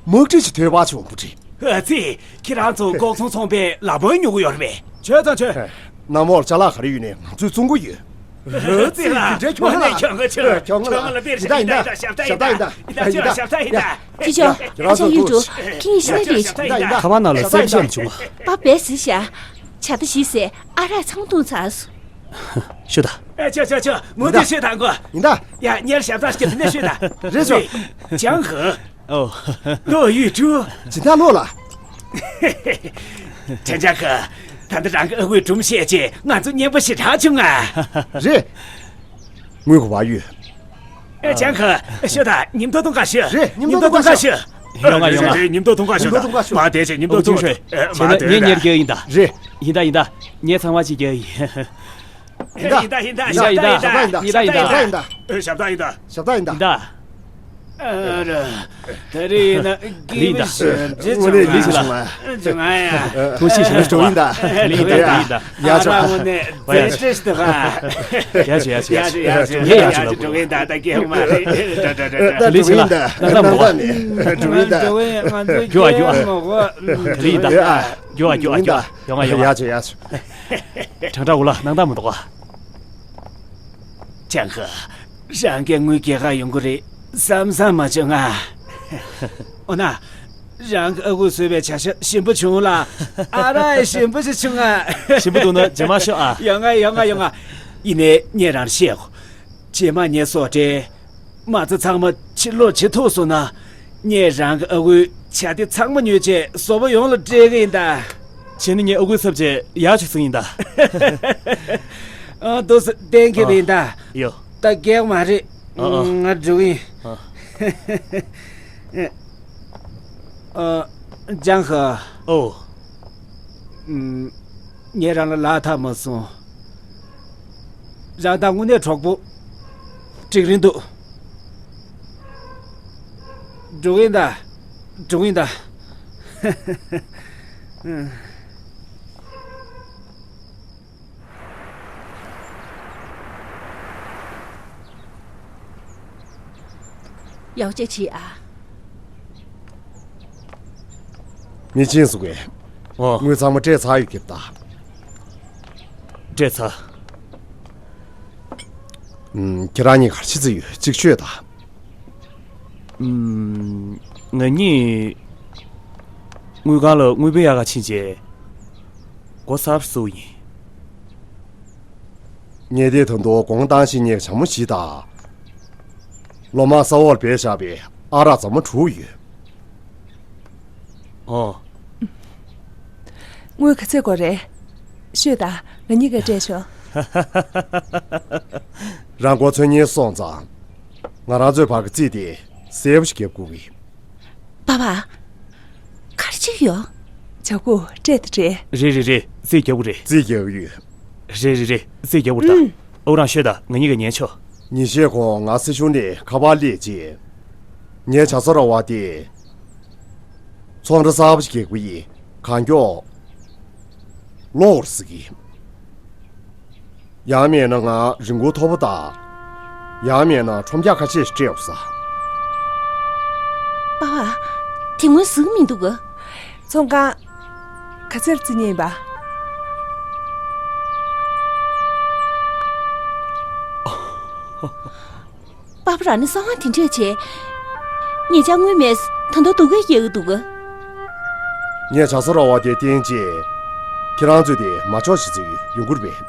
དམག་གྲི་ཞིག་ཐོན་པ་བྱུང་བུ་ཁྲི། ཨ་ཙི། ཁྱེད་རང་ཚོ་ལྐོག་ཚོང་ཚོང་པས་ལག་འབོམ་ཉོ་གི་ཡོད་རེད་པས། བྱོས་ཙང་བྱོས། གནམ་འོག་ལ་ཅ་ལག་ག་རེ་ཡོད་ནས་ང་ཚོས་བཙོང་གི་ཡོད། ཨ་ཙི་ལ། དེ་འདྲའི་གྱོང་ང་ལ། གྱོང་ང་ཆེ། གྱོང་ང་ལ། ཡིན་ད་ཡིན་ད། ཞབས་ཏ་ཡིན་ད། ཞབས་ཏ་ཡིན་ད། ཞབས་ཏ་ཡིན་ད། ཅི་ཅོ། ཁྱེད་རང་ཚོ་ཡུ་ཅུ། ཁྱི་ཡིན་ཤི་ན་རེད། ཁ་པར་ནང་ལ་གསལ་བཤད་མ་བྱུང་བ། པ་བས་ཟི་ཤ། ཆ་ད་ཞིག་ཟེ། ཨ་རག་ཚང་བཏུང་ཚར་སོང་། ཤོད་ད། ཨ་ཅོ་ཅོ་ཅོ། མུ་མཐུད་ཤོད་དང་གོ། ཡིན་ད། ཡ་གཉེར་ཞབས་ཏ་སྐྱེ་དེ་ནས་ཤོད་ད། རེད་ཤོད། ཅང་ཧི། ཨོ། ལོ་ཡུས་ཀྲུ། ཇི་ལྟར་ལོ་ལ། ཁྲེན་ཅང་ཁི། ད་ལྟ་རང་གི་ཨ་ཁུའི་སྒྲུང་བཤད་ཅེས་ང་ཚོ་སྙན་པོ་ཞེ་དྲག་བྱུང་ང་། རེད། དངུལ་གོ་བ་ཡོད། ཨེ་ཅང་ཁི། ཤོད་ད། ཉིན་ཐོ་ཐུང་ག་ཤོད། རེད། ཉིན་ཐོ་ཐུང་ག་ཤོད། ཡོང་ང་ཡོང་ང་། རེད། ཉིན་ཐོ་ཐུང་ག་ཤོད་ད། ཉིན་ཐོ་ཐུང་ག་ཤོད། མ་དེ་ཆེ་ཉིན་ཐོ་ཐུང་ག་ཤོད། མ་དེ་ངས་གཉེར་རྒྱག་ཡིན་ད། རེད། ཡིན་ད་ཡིན་ད། ངས་ཚང་མ་ཅིག་རྒྱག་ཡིན། ཡིན་ད། ཡིན་ད་ཡིན་ད། ཡིན་ད་ཡིན་ད། ཡིན་ད་ཡིན་ད། ཞབས་ཏ་ཡིན་ད། ཞབས་ཏ་ཡིན་ད། ཡིན་ད། ཨ་ར། ད་རེས་ན་དགེ་བའི་ཞབས་ཏ་ལི་ལི་ལི་ལ། བྱུང་ང་ཡ། ཐུགས་རྗེ་ཆེ། ཞབས་ཏ་ཡིན་ད། ལི་ལི་ལ་ཡིན་ད། ཡ་ཆོ། ཨ་ར་ངོ་ནས་ཡ་ཆོ། ཡ་ཆོ་ཡ་ཆོ། ཡ་ཆོ་ཡ་ཆོ། ཡ་ཆོ་ཡ་ཆོ། འགྲོ་གིན་ད། ད་གེ་མ་རེད། ད་ད་ད་ད། ལི་ལི་ལ། ནང་ད་མོ། འགྲོ་གིན་ད། རྒྱུ་ཨ་རྒྱུ་ཨ། ལི་ད། རྒྱུ་ཨ་རྒྱུ་ཨ་རྒྱུ། ཡོང་ང་ཡོང་ང་། ཡ་ཆོ་ཡ་ཆོ། ཁྲང་ཁྲ་འུ་ལ་སྣང་དག་མི་འདུག་ག་ཅང་ཁ། རང་གི་དངུལ་རྒྱག་ག་ཡོང་གི་རེད་བསམ་བསམ་མ་བྱུང་ང་། འོ་ན། རང་གི་ཨ་ཁུ་བཟོས་པའི་བྱ་ཤ་ཞིམ་པོ་བྱུང་ལ། ཨ་ར་ཞིམ་པོ་ཞིག་བྱུང་ང་། ཞིམ་པོ་འདུག་ན་རྗེས་མ་ཤོག་ཨ། ཡོང་ང་ཡོང་ང་ཡོང་ང་། ཡིན་ནའི་ངས་རང་བཤད་གོ། རྗེས་མ་ངས་སོགས་སྤྲད། མ་རྩ་ཚང་མ་ཕྱིར་ལོག་བྱེད་ཐུབ་སོང་ན། ངས་རང་གི་ཨ་ཁུའི་ཇ་དེ་ཚང་མ་ཉོས་བྱས་བཟོ་པ་ཡོངས་ལ་སྤྲད་གི་ཡིན་ད། བྱས་ན་ངས་ཨ་ཁུའི་ཚབ་བྱས་ཡག་ཅིག་བཟོ་ཡིན་ད། ཨ་འདུག་སེ་གཏན་འཁེལ་བ་ཡིན་ད། ཡོ། ད་གེགས་མ་རེད། ཨ་ཨ། ང་འགྲོ་གི་ཡིན། ཨ། ཨ། ཅང་ཧ། ཨོ། ངས་རང་ལ་ལག་ཐག་མ་སོང་། རང་ད་དངོས་གནས་གྲོགས་པོ་འགྲིག་རིན་འདུག་འགྲོ་གི་ཡིན་ད། འགྲོ་གི་ཡིན་ད། ཡག་བྱས་བྱེད་ཨ། མི་ཆེན་སུ་གས། ཨོ། དངུལ་ཚང་མ་སྤྲད་ཚར་ཡོད་ཀྱི་ད། སྤྲད་ཚར། ཨུམ། ཁྱེད་རང་གཉིས་ག་རེ་བྱེད་རྩིས་ཡོད་གཅིག་ཤོད་ད། ཨུམ། ང་གཉིས་དངུལ་ཁང་ལ་དངུལ་འབེལ་གཡར་ག་ཕྱིན་བྱས། སྒོ་གསར་པ་བཙུགས་ཡིན། ངས་དེ་ད་དུང་དགོངས་དག་ཞིག་ཉེ་ཇ་མོ་ཞིག་དང་། ལོ་མ་ས་འོག་ལ་སྦས་བཞག་པའི་ཨ་རག་རྫ་མ་དྲུག་ཡོད། ཨོ། དངུལ་ག་ཚོད་དགོས་རེད། ཤོད་ད། ང་གཉིས་ཀས་སྤྲད་ཆོག་རང་མགོ་ཚོས་ཉེས་སོང་ཙང་། ང་རང་ཚོའི་བར་གྱི་རྩིས་དེ་གསལ་པོ་ཞིག་རྒྱབ་དགོས་ཀྱི། པ་པ། ག་རེ་བྱེད་ཀྱི་ཡོད། ཇ་ཁུ་སྤྲད་དེ་སྤྲད། རེད་རེད་རེད། རྩིས་རྒྱག་དགོས་རེད། རྩིས་རྒྱག་གི་ཡོད། རེད་རེད་རེད། རྩིས་རྒྱག་དགོས་རེད་ད། ཨུམ། ཨོ་རང་ཤོད་ད། ང་གཉིས་ཀས་ཉན་ཆོག་ཉིན་ཤས་གོང་ང་སེ་ཤུ་ནས་ཁ་པར་སླེབས་རྗེས། ངའི་ཇ་ཚ་ར་བ་དེ། ཚོང་འདྲ་གསར་པ་ཞིག་རྒྱག་པ་ཡིན། གང་མགྱོགས་ལོག་རོགས་ཟེར་གི། ཡང་མིན་ན་ང་རིན་གོང་མཐོ་པོ་དང་། ཡང་མིན་ན་ཁྲོམ་རྒྱག་ཁ་ཤས་ཤིག་སྤྲད་འོ་ས། པ་པ། དེ་སྔོན་ཟིག་མི་འདུག་ག་ཚོང་ཁང་ག་ཚོད་རྩིས་ཉེས་ཡིན་པ། པ་པ་རང་ནི་གསང་བ་དེ་འདྲས་བྱས། ཉེ་ཆར་དངུལ་མེད། ད་དུང་སྡུག་སྐད་རྒྱག་གི་འདུག་ག་ངས་ཇ་ཚ་ར་བ་དེ་བསྟན་རྗེས། ཁྱེད་རང་ཚོས་དེ་མ་ཆོག་ཞེས་ཟེར་ཡོང་གི་རེད་པས།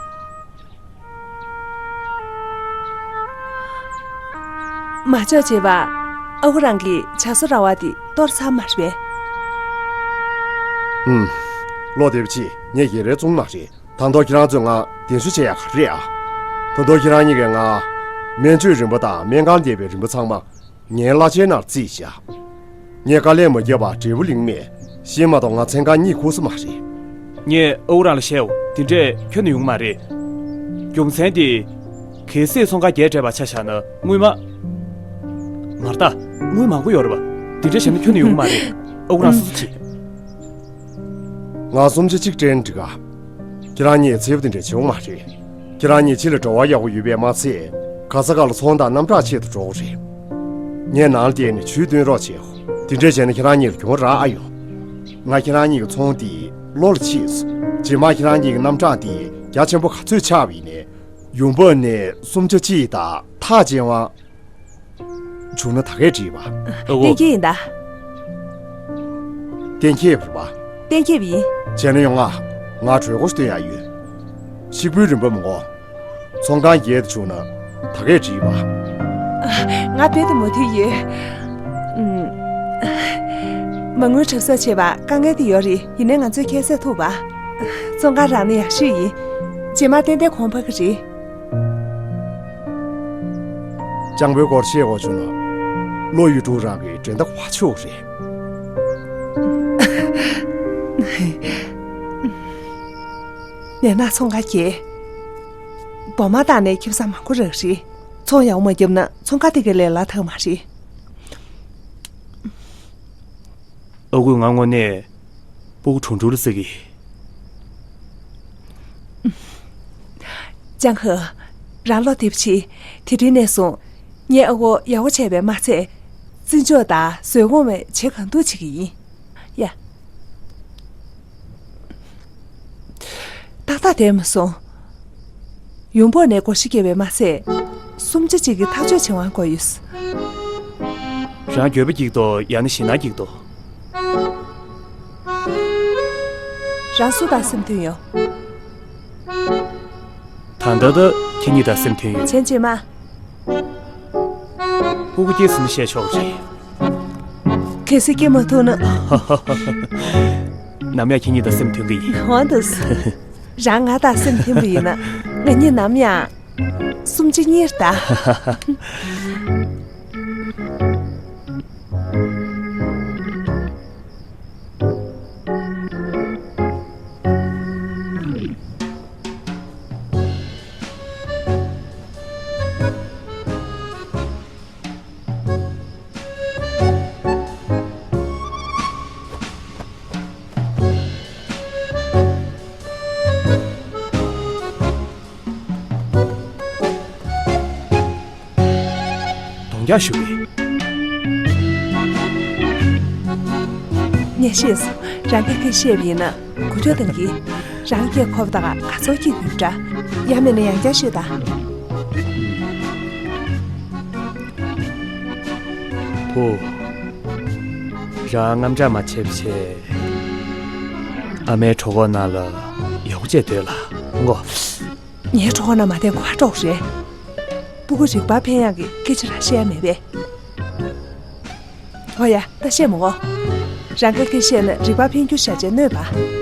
མ་ཆོག་བྱས་པ། ཨ་ཁུ་རང་གིས་བྱ་སོ་ར་བ་དེ་གཏོར་ཚར་མ་རེད་པས། ཨུམ། ལོ་དེབ་ཆི་ངས་ཡེ་རེ་བཙུན་མ་རེད། ད་དུང་ཁྱེད་རང་ཚོས་ང་གདན་ཞུ་བྱེད་ཡག་ག་རེད་ཨ། ད་དུང་ཁྱེད་རང་གཉིས་ཀྱིས་ང་སྨན་བཅོས་རིམ་པ་དང་སྨན་ཁང་བསྡད་པའི་རིམ་པ་ཚང་མ་ངའི་གླ་ཆའི་ནང་བརྩིས་བཞག་ངས་དཀའ་ལས་མ་བརྒྱབ་པར་འབྲས་བུ་ལེན་མེད། ཤེས་མ་གཏོགས་ང་མཚན་གང་གཉིད་ཁུག་ས་མ་རེད། ངས་ཨ་ཁུ་རང་ལ་བཤད་འོ། དེ་འདྲས་ཁྱོན་ནས་ཡོང་གི་མ་རེད། རྒྱུ་མཚན་དེ། གལ་སྲིད་ཚོང་ཁང་བརྒྱད་སྤྲད་པ་ཆ་བཞག་ན་དངུལ་མ། མ་རེད་ད། དངུལ་མང་པོ་ཡོད་རེད་པ། དེ་འདྲས་བྱས་ན་ཁྱོན་ནས་ཡོང་གི་མ་རེད། ཨ་ཁུ་རང་སོ་སོ་བྱེད། ང་སུམ་ཆ་གཅིག་སྤྲད་ན་འགྲིག་ག་ཁྱེད་རང་གཉིས་འཚེར་བ་དེ་འདྲས་བྱེད་འོང་མ་རེད། ཁྱེད་རང་གཉིས་ཕྱི་ལ་འགྲོ་བ་ཡག་པོ་ཡོད་པས་མ་ཚད། ག་ས་ག་ལ་ཚོང་དང་རྣམ་གྲངས་ཆེད་དུ་འགྲོ་གི་རེད། ངས་ནང་ལ་བསྡད་ནས་ཇུས་སྟོན་རོགས་བྱེད། དེ་འདྲས་བྱས་ན་ཁྱེད་རང་གཉིས་ལ་གྱོང་རག་ཨ་ཡོང་། ང་ཁྱེད་རང་གཉིས་ཀྱི་ཚོང་འདི་ལོ་ལ་ཕྱིས་སོང་། རྗེས་མ་ཁྱེད་རང་གཉིས་ཀྱི་རྣམ་གྲངས་འདི་རྒྱ་ཆེན་པོ་ག་ཚོད་ཆགས་པ་ཡིན་ནའི། ཡོང་འབབ་ནས་སུམ་ཆ་གཅིག་དང་ཐག་བཅད་དབང་བྱུང་ན་ད་གས་འགྲིག་པ། ཨ་ཁུ། གཏན་འཁེལ་ཡིན་ད། གཏན་འཁེལ་བ་རེད་པ། གཏན་འཁེལ་བ་ཡིན། བྱས་ན་ཡོང་ང་། ང་གྲོས་འགོ་ཞིག་སྟོན་ཡག་ཡོད། གཤིག་པོའི་རིན་པ་མི་དགོས། ཚོང་ཁང་བརྒྱད་དུ་བྱུང་ན་ད་གས་འགྲིག་པ། ང་རྦད་དེ་མོས་མཐུན་ཡོད། ཨུམ། མ་དངུལ་གྲབས་གསོག་བྱེད་པར་དཀའ་ངལ་དེ་ཡོད་རེད། ཡིན་ནའི་ང་ཚོས་ཁྱད་བསད་ཐུབ་པ། ཚོང་ཁང་རག་ན་ཡག་ཤོས་ཡིན། རྗེས་མ་ཏན་ཏན་གོང་འཕར་གྱི་རེད། སྤྱང་པོའི་སྐོར་བཤད་དགོས་བྱུང་ན། བློ་ཡུལ་དྲུག་རང་གི་འགྲན་ཟླ་བ་ཆོག་རེད། ནས་ན་ཚོང་ཁང་གི་སྦོ་མ་བཏང་ནས་ཁེ་བཟང་མང་པོ་རག་རེད། ཚོང་ཡག་པོ་མ་བརྒྱབ་ན་ཚོང་ཁང་དེ་གའི་ལས་སླ་ཐག་མ་རེད། ཨ་ཁུས་ང་དངོས་གནས་སྤུ་གུ་གྲུང་གྲུང་ལ་བརྩི་གི། ལྕང་ཧོ། རང་བློ་བདེ་པོ་བྱེད། དེ་རིང་ནས་བཟུང་ངའི་ཨ་ཁུ་ཡག་པོ་བྱས་པས་མ་ཚད། བརྩི་འཇོག་དང་བཟོད་སྒོམ་བྱེད་གང་ཐུབ་བྱེད་ཀྱི་ཡིན། ཡ། ཏག་ཏག་བསྡད་མ་སོང་། ཡོང་འབབ་ནས་བགོ་བཤའ་བརྒྱབ་པས་མ་ཚད། སུམ་ཆ་གཅིག་གི་ཐག་གཅོད་བྱེད་དབང་དགོས་ཡོད། རང་འགྱོད་པ་སྐྱེ་གི་འདུག་ཡང་ན་ཞེད་སྣང་སྐྱེ་གི་འདུག་རང་སུ་དང་སེམས་མཐུན་ཡོད། ད་ལྟ་ད་ཁྱེད་གཉིས་དང་སེམས་མཐུན་ཡོད། བྱས་རྗེས་མ། སྤུ་གུ་སྐྱེས་ཟིན་ན་བཤད་ཆོག་རེད། གལ་སྲིད་སྐྱེ་མ་ཐུབ་ན། ནམ་ཡང་ཁྱེད་གཉིས་དང་སེམས་མཐུན་གི་ཡིན། འོ་འདུག་རང་ང་དང་སེམས་མཐུན་པ་ཡིན་ན། ང་གཉིས་ནམ་ཡང་། སུམ་ཆ་གཉིས་རེད་ད། གདོང་རྒྱག་ཞུ་གི། ངས་ཤེས་སོང་། རང་གིས་ཁ་བཤད་པ་ཡིན་ན་གོ་ཆོད་གཏོང་གི། རང་སྐད་གོ་བ་དང་ང་ཚོ་སྐྱིད་ཡོད་འདྲ། ཡང་མིན་ན་ཡང་བསྐྱར་ཤོད་དང་། བུ། རང་དངངས་སྐྲག་མ་བྱེད་པ་བྱས། ཨ་མའི་གྲོད་ཁོག་ནང་ལ་ཡག་པོ་བྱས་སྡོད་ལ་ངོ་། ངའི་གྲོད་ཁོག་ནང་མ་བསྡད་གོ་ཧ་འགྲོ་རེད། སྤུ་གུ་རིག་པ་འཕེལ་ཡག་གི་སྐད་ཆ་རང་བཤད་ཡ་མེད་པས། ཨོ་ཡ། ད་བཤད་མི་དགོས། རང་དགའ་སྐད་བཤད་ན་རིག་པ་འཕེལ་རྒྱུ་ཤ་ཆེ་གནོད་པ།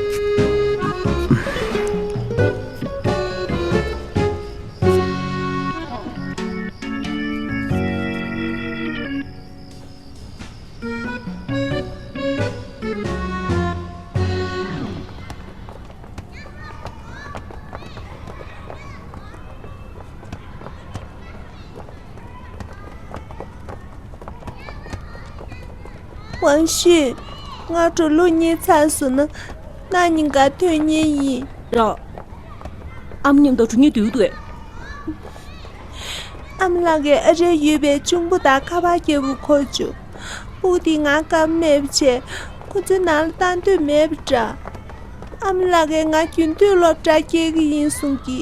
ཝང་ཤུས། ང་གྲོ་ལུག་རྙེད་ཚར་སོང་ན། གནའ་ཉིན་ག་ཐོན་ཉེ་ཡིན། རོ། ཨ་མ་མཉམ་དུ་གྲོ་རྙེད་སྡོད་འདུག་ཨེ། ཨ་མ་ལགས་ཀྱིས་ཨ་རིར་ཡོད་པའི་ཆུང་བུ་དང་ཁ་པར་རྒྱག་དགོས་གོ་བྱུང་། སྤུ་གུ་དེ་ང་བཀབ་མེད་པ་བྱས། ཁོ་ཚོའི་ནང་ལ་བཏང་འདོད་མེད་པ་འདྲ། ཨ་མ་ལགས་ཀྱིས་ང་རྒྱུན་མཐུད་སློབ་གྲྭར་སྐྱེལ་གྱི་ཡིན་གསུང་གི།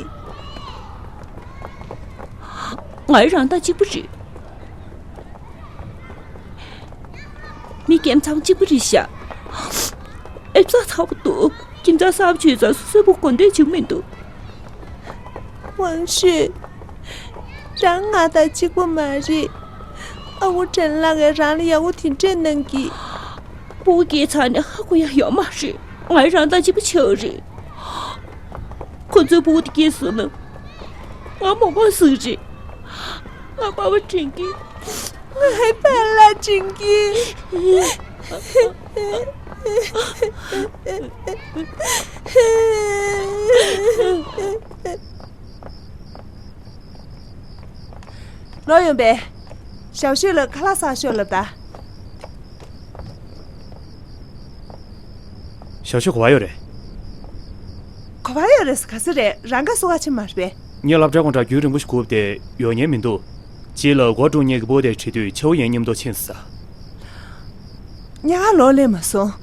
ང་ཡི་རང་ཐག་གཅིག་པ་རེད། མི་རྒན་ཚང་གཅིག་པ་རེད་ཤག་ཨེབ་ཚ་ཚ་པོ་འདུག་ཁྱིམ་ཚང་གསར་པ་བྱས་ཙང་སོ་སོའི་བུ་གོ་འདོད་བྱུང་མི་འདུག། ཝང་ཤུས། རང་ང་དང་གཅིག་པ་མ་རེད། ཨ་ཁུ་ཁྲེན་ལགས་ཀྱིས་རང་ལ་ཡག་པོ་དེ་འདྲས་གནང་གི། སྤུ་གུ་སྐྱེས་ཚར་ནས་ཧ་གོ་ཡག་ཡོད་མ་རེད། ང་རང་དང་གཅིག་པ་བྱས་པ་རེད། ཁོ་ཚོའི་སྤུ་གུ་དེ་སྐྱེས་སོང་ན། ང་མ་དགོས་ཟིག་རེད། ང་པ་ཕ་དྲན་གི། ང་ཧའི་པ་ལ་དྲན་གི། ལོ་ཡོང་པས། ཞའོ་ཤུས་ལ་ཁ་ལག་ཟ་ཤོག་ལབ་ད། ཞའོ་ཤུས་ག་པར་ཡོད་རེད། ག་པར་ཡོད་རེད་ཟེར་ག་ཚོད་རེད། རང་ག་སོ་ག་ཕྱིན་མ་རེད་པས། ངས་སློབ་གྲྭའི་སྒོ་འགྲམ་རྒྱུན་རིང་པོ་ཞིག་སྒུག་བསྡད་ཡོང་མཁན་མི་འདུག། རྗེས་ལ་སྒོ་དཀྲུག་མཁན་གྱི་སྤུ་གུ་དེ་བྲིས་དུས་ཆའོ་ཡན་མཉམ་དུ་ཕྱིན་སོང་། ཉག་ལོག་སླེབས་མ་སོང་།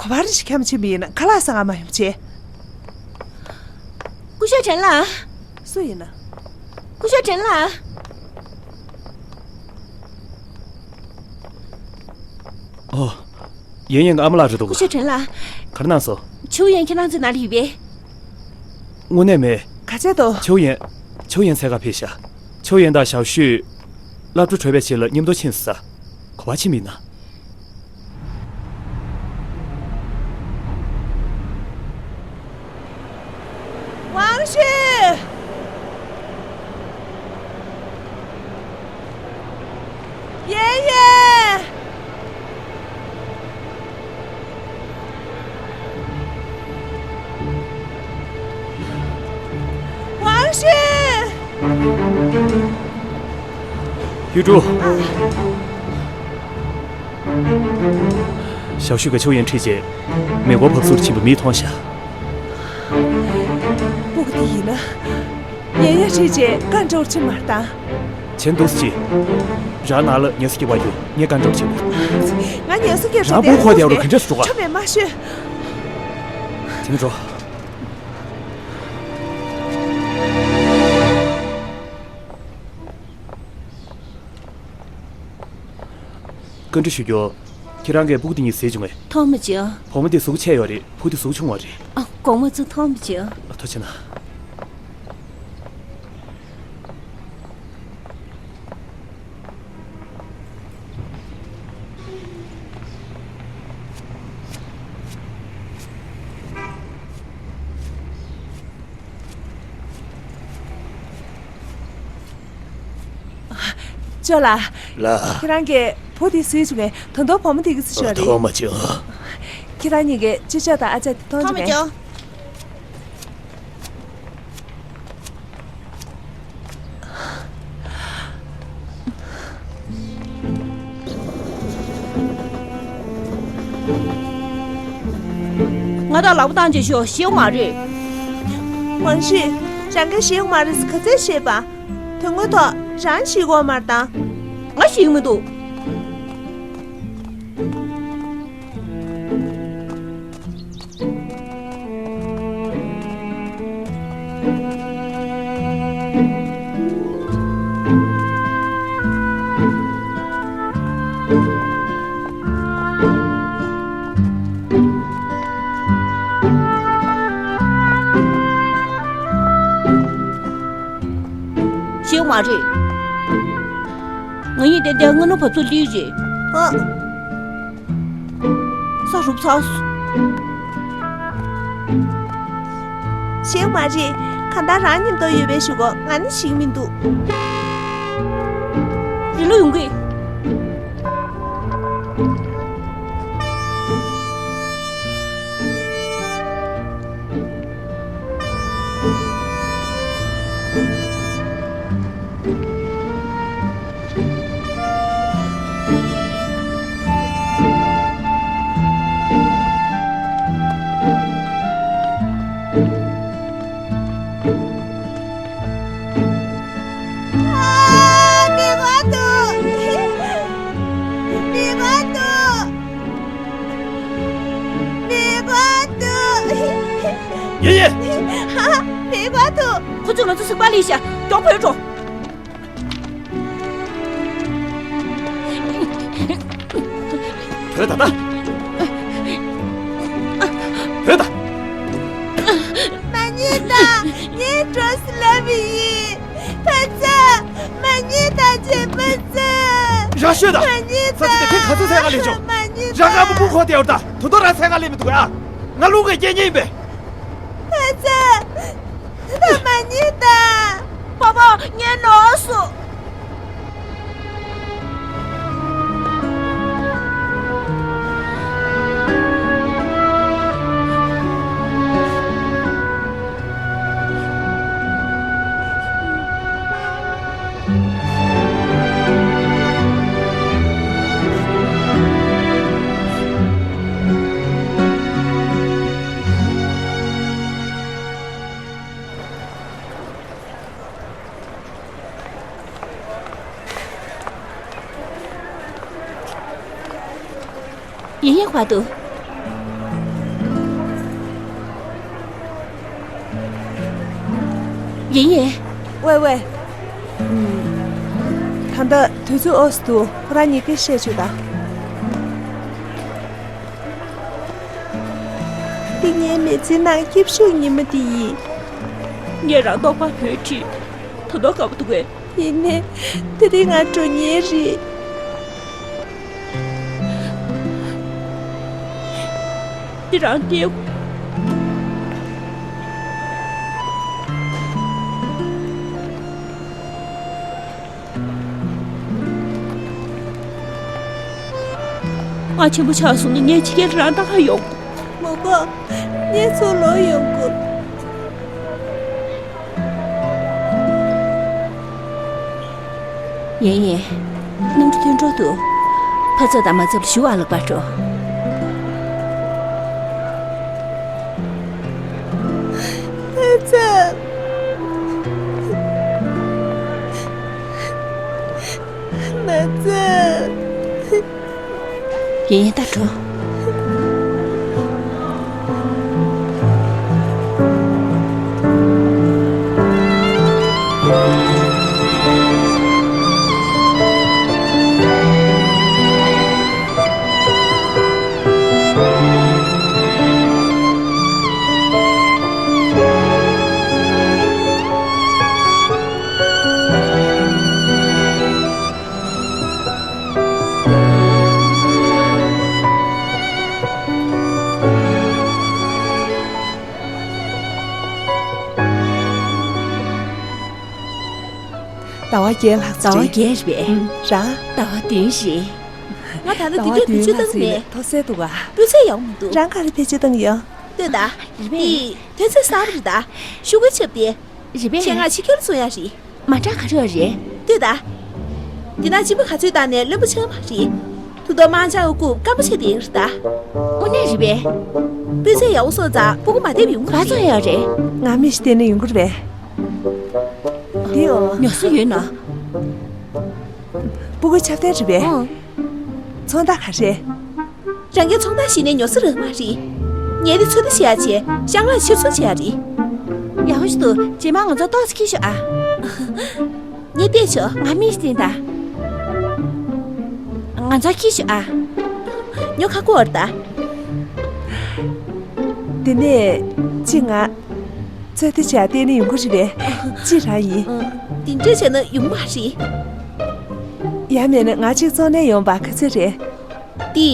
ག་པར་ཞིག་འཁྱམས་ཕྱིན་པ་ཡིན་ན་ཁ་ལག་ཟ་ག་མ་ཡོང་བྱས། སྐུ་ཞབས་ཁྲེན་ལགས། སུ་ཡིན་ན། སྐུ་ཞབས་ཁྲེན་ལགས། ཨོ། ཡན་ཡན་གྱི་ཨ་མ་ལགས་རེད་འདུག་ག། སྐུ་ཞབས་ཁྲེན་ལགས། ག་རེ་གནང་སོང་། ཆའོ་ཡན་ཁྱེད་རང་ཚོའི་ནང་ལ་ཡོད་པས། དངོས་གནས་མེད། ག་བྱས་འདུག། ཆའོ་ཡན། ཆའོ་ཡན་འཚོལ་ག་ཕེབས་ཤག། ཆའོ་ཡན་དང་ཞའོ་ཤུས། སློབ་གྲྭ་གྲོལ་བའི་རྗེས་ལ་མཉམ་དུ་ཕྱིན་སོང་། ག་པར་ཕྱིན་པ་ཡིན་ན། ཝང་ཤུས། ཡན་ཡན། ཝང་ཤུས། ཡུས་ཀྲུའུ། ཞའོ་ཤུས་ཀྱིས་ཆའོ་ཡན་ཁྲིད་རྗེས། མེ་འཁོར་བབས་ཚུགས་ཕྱིན་པ་མིས་མཐོང་ཤག། སྤུ་གུ་དེ་ཡིན་ན། ཡན་ཡན་ཁྲིད་རྗེས་ག་འདྲ་བོར་ཕྱིན་མ་བཏང་། བྱེད་འདུག་ཅི། རང་ནང་ལ་ཉལ་ས་སྐྱིད་པ་ཡོད། ངས་ག་འདྲ་བོར་བྱེད་དགོས། ང་ཉལ་ས་སྐྱིད། རང་སྤུ་གུ་ཁོག་དེ་ཡག་རུ་ག་འདྲ་སུ་འགྲོ་ག། ཆོ་མེད་མ་ཤོད། དེ་ནས་འགྲོ། བཀའ་འདྲི་ཞུ་རྒྱུ། ཁྱེད་རང་གིས་སྤུ་གུ་དེ་གཉིས་བཟས་བྱུང་ངས། མཐོང་མ་བྱུང་། བུ་མོ་དེ་གཟུགས་ཆེ་ཡོད་རེད། བུ་དེ་གཟུགས་ཆུང་བ་རེད། ཨ། དགོངས་པ་ཚོ་མཐོང་མ་བྱུང་། ཨ། ཐུགས་རྗེ་གནང་། ཅོ་ལགས། ལགས། ཁྱེད་རང་གིས་བུ་དེ་བཟས་བྱུང་ངས། ད་དུང་བུ་མོ་དེ་གི་ཚེ་ཤོར་རེད། མཐོང་མ་བྱུང་། ཁྱེད་རང་གཉིས་ཀྱིས་ཅོ་ཅོ་དང་ཨ་ཅག་དེ་མཐོང་བྱུང་ངས། མཐོང་མ་བྱུང་། ང་དང་ལག་པ་བཏང་བྱས་ཤོག། ཤེས་ཡོང་མ་རེད། ཝང་ཤུས། རང་གིས་ཤེས་ཡོང་མ་རེད་ཟེར་ག་ཚོད་བཤད་པ། དོན་དངོས་ཐོག་རང་ཤེས་ཀྱི་ཡོད་མ་རེད་དམ། ང་ཤེས་ཀྱི་མི་འདུག། ཤེས་ཡོང་མ་རེད། ང་གཉིས་ཏན་ཏན་སྔ་ནུབ་བབས་ཚུགས་ལི་རེད། ཨ། ས་རུབ་ཚར་སོང་། ཤེས་ཡོང་མ་རེད། གང་ལྟར་རང་མཉམ་དུ་ཡོད་པའི་གཞུག་གུ་ང་ནི་ཤེས་ཀྱི་མི་འདུག། རི་ལུ་ཡོང་གི། ཨ། མི་དགོས་འདུག། མི་དགོས་འདུག། མི་དགོས་འདུག། ཡེ་ཡེ། ཧ། མི་དགོས་འདུག། ཁོ་ཚོས་ང་ཚོ་གཟིགས་པ་ལས་ཤག། མགྱོགས་བྲོས་འགྲོ། བྲོས་ད་ད། བུད་ད། མ་ཉེས་དང་། ངས་འགྲོ་ཟེར་ལབ་པ་ཡིན། ཕ་ཚ། མ་ཉེས་དང་། བྱས་ཕ་ཚ། རང་ཤོད་ད། མ་ཉེས་ས་ཆ་དེ་ཕན་ག་ཚོད་ཚད་ག་ལས་བྱུང་། མ་ཉེས་རང་དང་། ག་པུ་སྤུ་གོ་དེ་ཡོད་ད། དོ་དོ་རང་ཚད་ག་ལས་མི་འདུག་ཨ། ང་ལུག་གི་སྐད་ཉན་ཡིན་པས། ཕ་ཚ། ད་མ་ཉེས་དང་། པ་པ། ངས་ནོར་སོང་། ཡིན་ཡིན་བར་དུ། ཡིན་ཡིན། ཝེ་ཝེ། ད་ལྟ་དུས་ཚོད་འོས་སུ་འདུག་ཁོ་རང་གཉིས་ཀས་བཤད་བྱོས་དང་། འདི་ངའི་མི་ཚེའི་ནང་སྐྱིད་ཤོས་ཉི་མ་དེ་ཡིན། ངས་རང་རྟོགས་པ་བོས་ཁྲིད། ད་དུང་དགའ་པོ་འདུག་གས། ཡིན་ནའི། དེ་རིང་ང་འགྲོ་མཁན་རེད། འདི་རང་བལྟས། ང་ཆེན་པོ་ཆགས་སོང་ན་ངས་ཕྱི་རྒྱལ་རང་ད་ག་ཡོང་། མོ་གོ། ངས་ཚུར་ལོག་ཡོང་དགོས། ཡིན་ཡིན། གནམ་གྲུ་ཐོན་འགྲོ་འདུག་ཕ་ཚབ་དང་མ་ཚབ་ལ་ཞུ་བ་ལག་པར་འགྲོ། ཕ་ཚབ། མ་ཚབ། ཡིན་ཡིན། ད་འགྲོ། ཟླ་བ་བརྒྱད་ལྷག་ཙམ་རེད། ཟླ་བ་བརྒྱད་རེད་པས། ཨུམ། རང་། ཟླ་བ་བདུན་རེད། ང་ད་ལྟ་འདི་འདྲ་བེད་སྤྱོད་བཏང་མེད། ཟླ་བ་བདུན་ལྷག་ཙམ་ཡིན་ན་མཐོ་གསར་འདུག་ག་སྤུས་ཚད་ཡག་མི་འདུག་རང་ག་རེ་བེད་སྤྱོད་བཏང་ཡོད། ལྟོས་དང་། རེད་པས། འདི་ཐོན་ཚད་གསར་པ་རེད་ད། ཤུ་གུ་ཆབ་སྟེ། རེད་པས། ཆེད་མངགས་ཕྱི་རྒྱལ་བཙོང་ཡག་རེད། མ་འདྲ་ག་རེ་ཡོད་རེད། ལྟོས་དང་། འདི་ན་སྤྱི་པ་ག་ཚོད་བཏང་ནས་རློན་པ་ཆགས་མ་རེད། དུ་དོ་མང་ཆགས་རྐུབ་སྐམ་པོ་ཆགས་བསྡད་ཡོད་རེད་ད། དངོས་གནས་རེད་པས། སྤུས་ཚད་ཡག་པོ་བཟོས་ཙང་སྤུ་གུ་མ་བསྡད་པ་ཡོང་གི་རེད། ག་ཚོད་ཡོད་རེད། ང་མི་ཞིག་བསྟན་ན་ཡོང་གི་རེད་པས། འདི་འོ། ཉོ་ས་ཡོད་ན། སྤུ་གུ་ཆབ་ཐེངས་རེད་པས། ཨང་། ཚོང་རྟགས་ག་རེ། རང་གིས་ཚོང་རྟགས་ཤེས་ནས་ཉོ་ས་རག་མ་རེད། ངས་འདི་ཚོད་ལྟ་བྱེད་ཡག་བྱས། ཤང་ལག་ཕྱིར་ཚོང་བྱེད་ཡག་རེད། ཡག་པོ་ཞིག་འདུག་རྗེས་མ་ང་ཚོ་ཏོག་ཙམ་འཁྱེར་ཤོག་ཨ། ངས་བལྟས་ཆོག་ང་མི་ཞིག་བསྟན་དང་། ང་ཚོ་འཁྱེར་ཤོག་ཨ། ཉོ་ཁ་ཁོ་བར་ད། དེ་ནས་ཅི་ང་། ཚོད་ལྟ་བྱས་བལྟས་ན་ཡོང་གི་རེད་པས། ཅི་རང་ཡིན། འདི་འདྲ་བྱས་ན་ཡོང་མ་རེད། ཡང་མིན་ན་ང་གཅིག་བཙོང་ནས་ཡོང་པ་ག་ཚོད་རེད། འདི།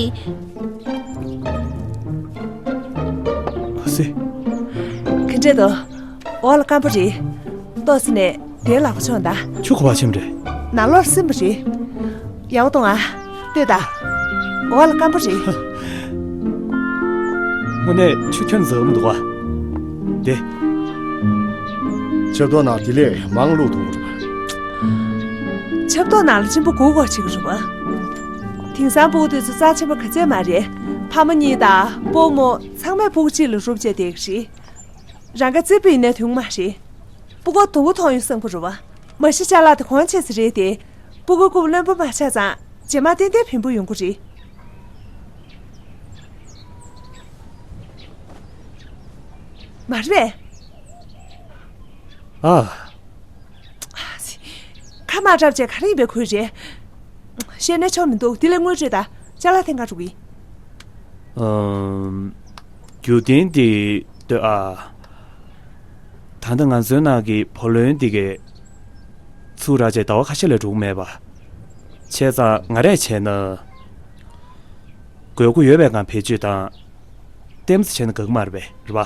ཨ་སི། ག་འདྲ་འདུག་འོག་ལ་སྐམ་པོ་རེད། ཏོག་ཙམ་ནས་དེ་ལག་པ་མཆོངས་དང་། ཆུ་ཁོ་བ་ཆེམ་རེད། ནང་ལོགས་སིམ་པོ་རེད། ཡག་པོ་གཏོང་ཨ། ལྟོས་དང་། འོག་ལ་སྐམ་པོ་རེད། དངོས་གནས་ཆུ་ཁྱོན་ཟག་མི་འདུག་བ། དེ། ཆབ་ཏོག་ནང་དེ་ལས་མང་བླུགས་ཐུབ་རེད་པ། ཆབ་ཏོག་ནང་ལ་གཅིན་པ་འགོ་འགོ་བྱེད་ཀྱི་རེད་པ། དེང་སང་སྤུ་གུ་དེ་ཚོ་རྩ་ཆེན་པོ་ག་ཚད་མ་རེད། ཕ་མ་གཉིས་དང་སྤོ་རྨོ་ཚང་མས་སྤུ་གུ་གཅིག་ལ་རུབ་བྱས་བསྡད་ཀྱི་རེད། རང་ག་རྩེ་སྤུ་ཡིན་ནའི་དུང་མ་རེད། སྤུ་གུ་དུང་གོ་མཐོང་ཡོང་བསམ་གྱི་རེད་པ། མ་གཞི་ཅ་ལག་དེ་གོང་ཆེ་ས་རེད་དེ། སྤུ་གུ་རྐུབ་རློན་པ་མ་ཆགས་ཙང་རྗེས་མ་ཏན་ཏན་ཕན་པོ་ཡོང་གི་རེད། མ་རེད་པས། ཨ། ཁ་མ་གྲབ་བྱས་ག་རེ་ཡིན་པའི་ཁུལ་རེད། བཤད་ན་ཆོ་མི་འདུག་དེ་ལས་དངུལ་སྤྲོད་དང་། ཅ་ལག་ཐེངས་འགའ་རུ་གི། ཨམ། རྒྱུ་རྐྱེན་འདི་ལྟོས་ཨ། ད་ལྟ་ང་ཚོའི་ནང་གི་བུ་ལོན་འདི་གས་ཚུར་རག་བྱས་ཟླ་བ་ཁ་ཤས་ལས་འགྲོ་གི་མེད་པ། བྱས་ཙང་ང་རས་བྱས་ན། དགོས་མཁོ་ཡོད་པའི་སྒང་བེད་སྤྱོད་དང་། ལྟད་མོ་བྱས་ན་དགའ་གི་མ་རེད་པས། རེད་པ།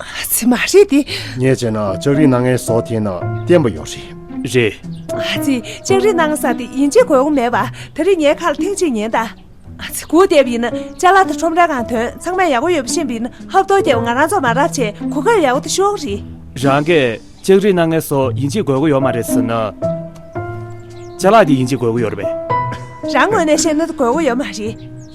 ཨ་ཙི་མ་རེད་དེ། ངས་བྱས་ན་ལྕགས་རིགས་སྣ་ལྔའི་ཟོག་འཐེན་ན་བརྟན་པོ་ཡོད་རེད། རེད། ཨ་ཙི་ལྕགས་རིགས་སྣ་ལྔ་ཟེར་དེ་ཡིན་གཅིག་དགོས་མཁོ་མེད་པ། ད་རེས་ངའི་ཁ་ལ་ཐེངས་གཅིག་ཉན་དང་། ཨ་ཙི་སྒུག་བསྡད་པ་ཡིན་ན་ཅ་ལག་དང་ཁྲོམ་རའི་སྒང་ཐོན་ཚང་མས་ཡག་པོ་ཡོད་པ་ཤེས་པ་ཡིན་ན་ཧབ་ཐོབ་རྒྱག་པ་ང་རང་ཚོ་མ་རག་བྱས་གོ་སྐབས་ཡག་པོ་དེ་ཤོར་བ་རེད། རང་གིས་ལྕགས་རིགས་སྣ་ལྔའི་ཟོག་ཡིན་གཅིག་དགོས་མཁོ་ཡོད་མ་རེད་ཟེར་ན། ཅ་ལག་དེ་ཡིན་གཅིག་དགོས་མཁོ་ཡོད་རེད་པས། རང་ངོས་ནས་བཤད་ན་དགོས་མཁོ་ཡོད་མ་རེད།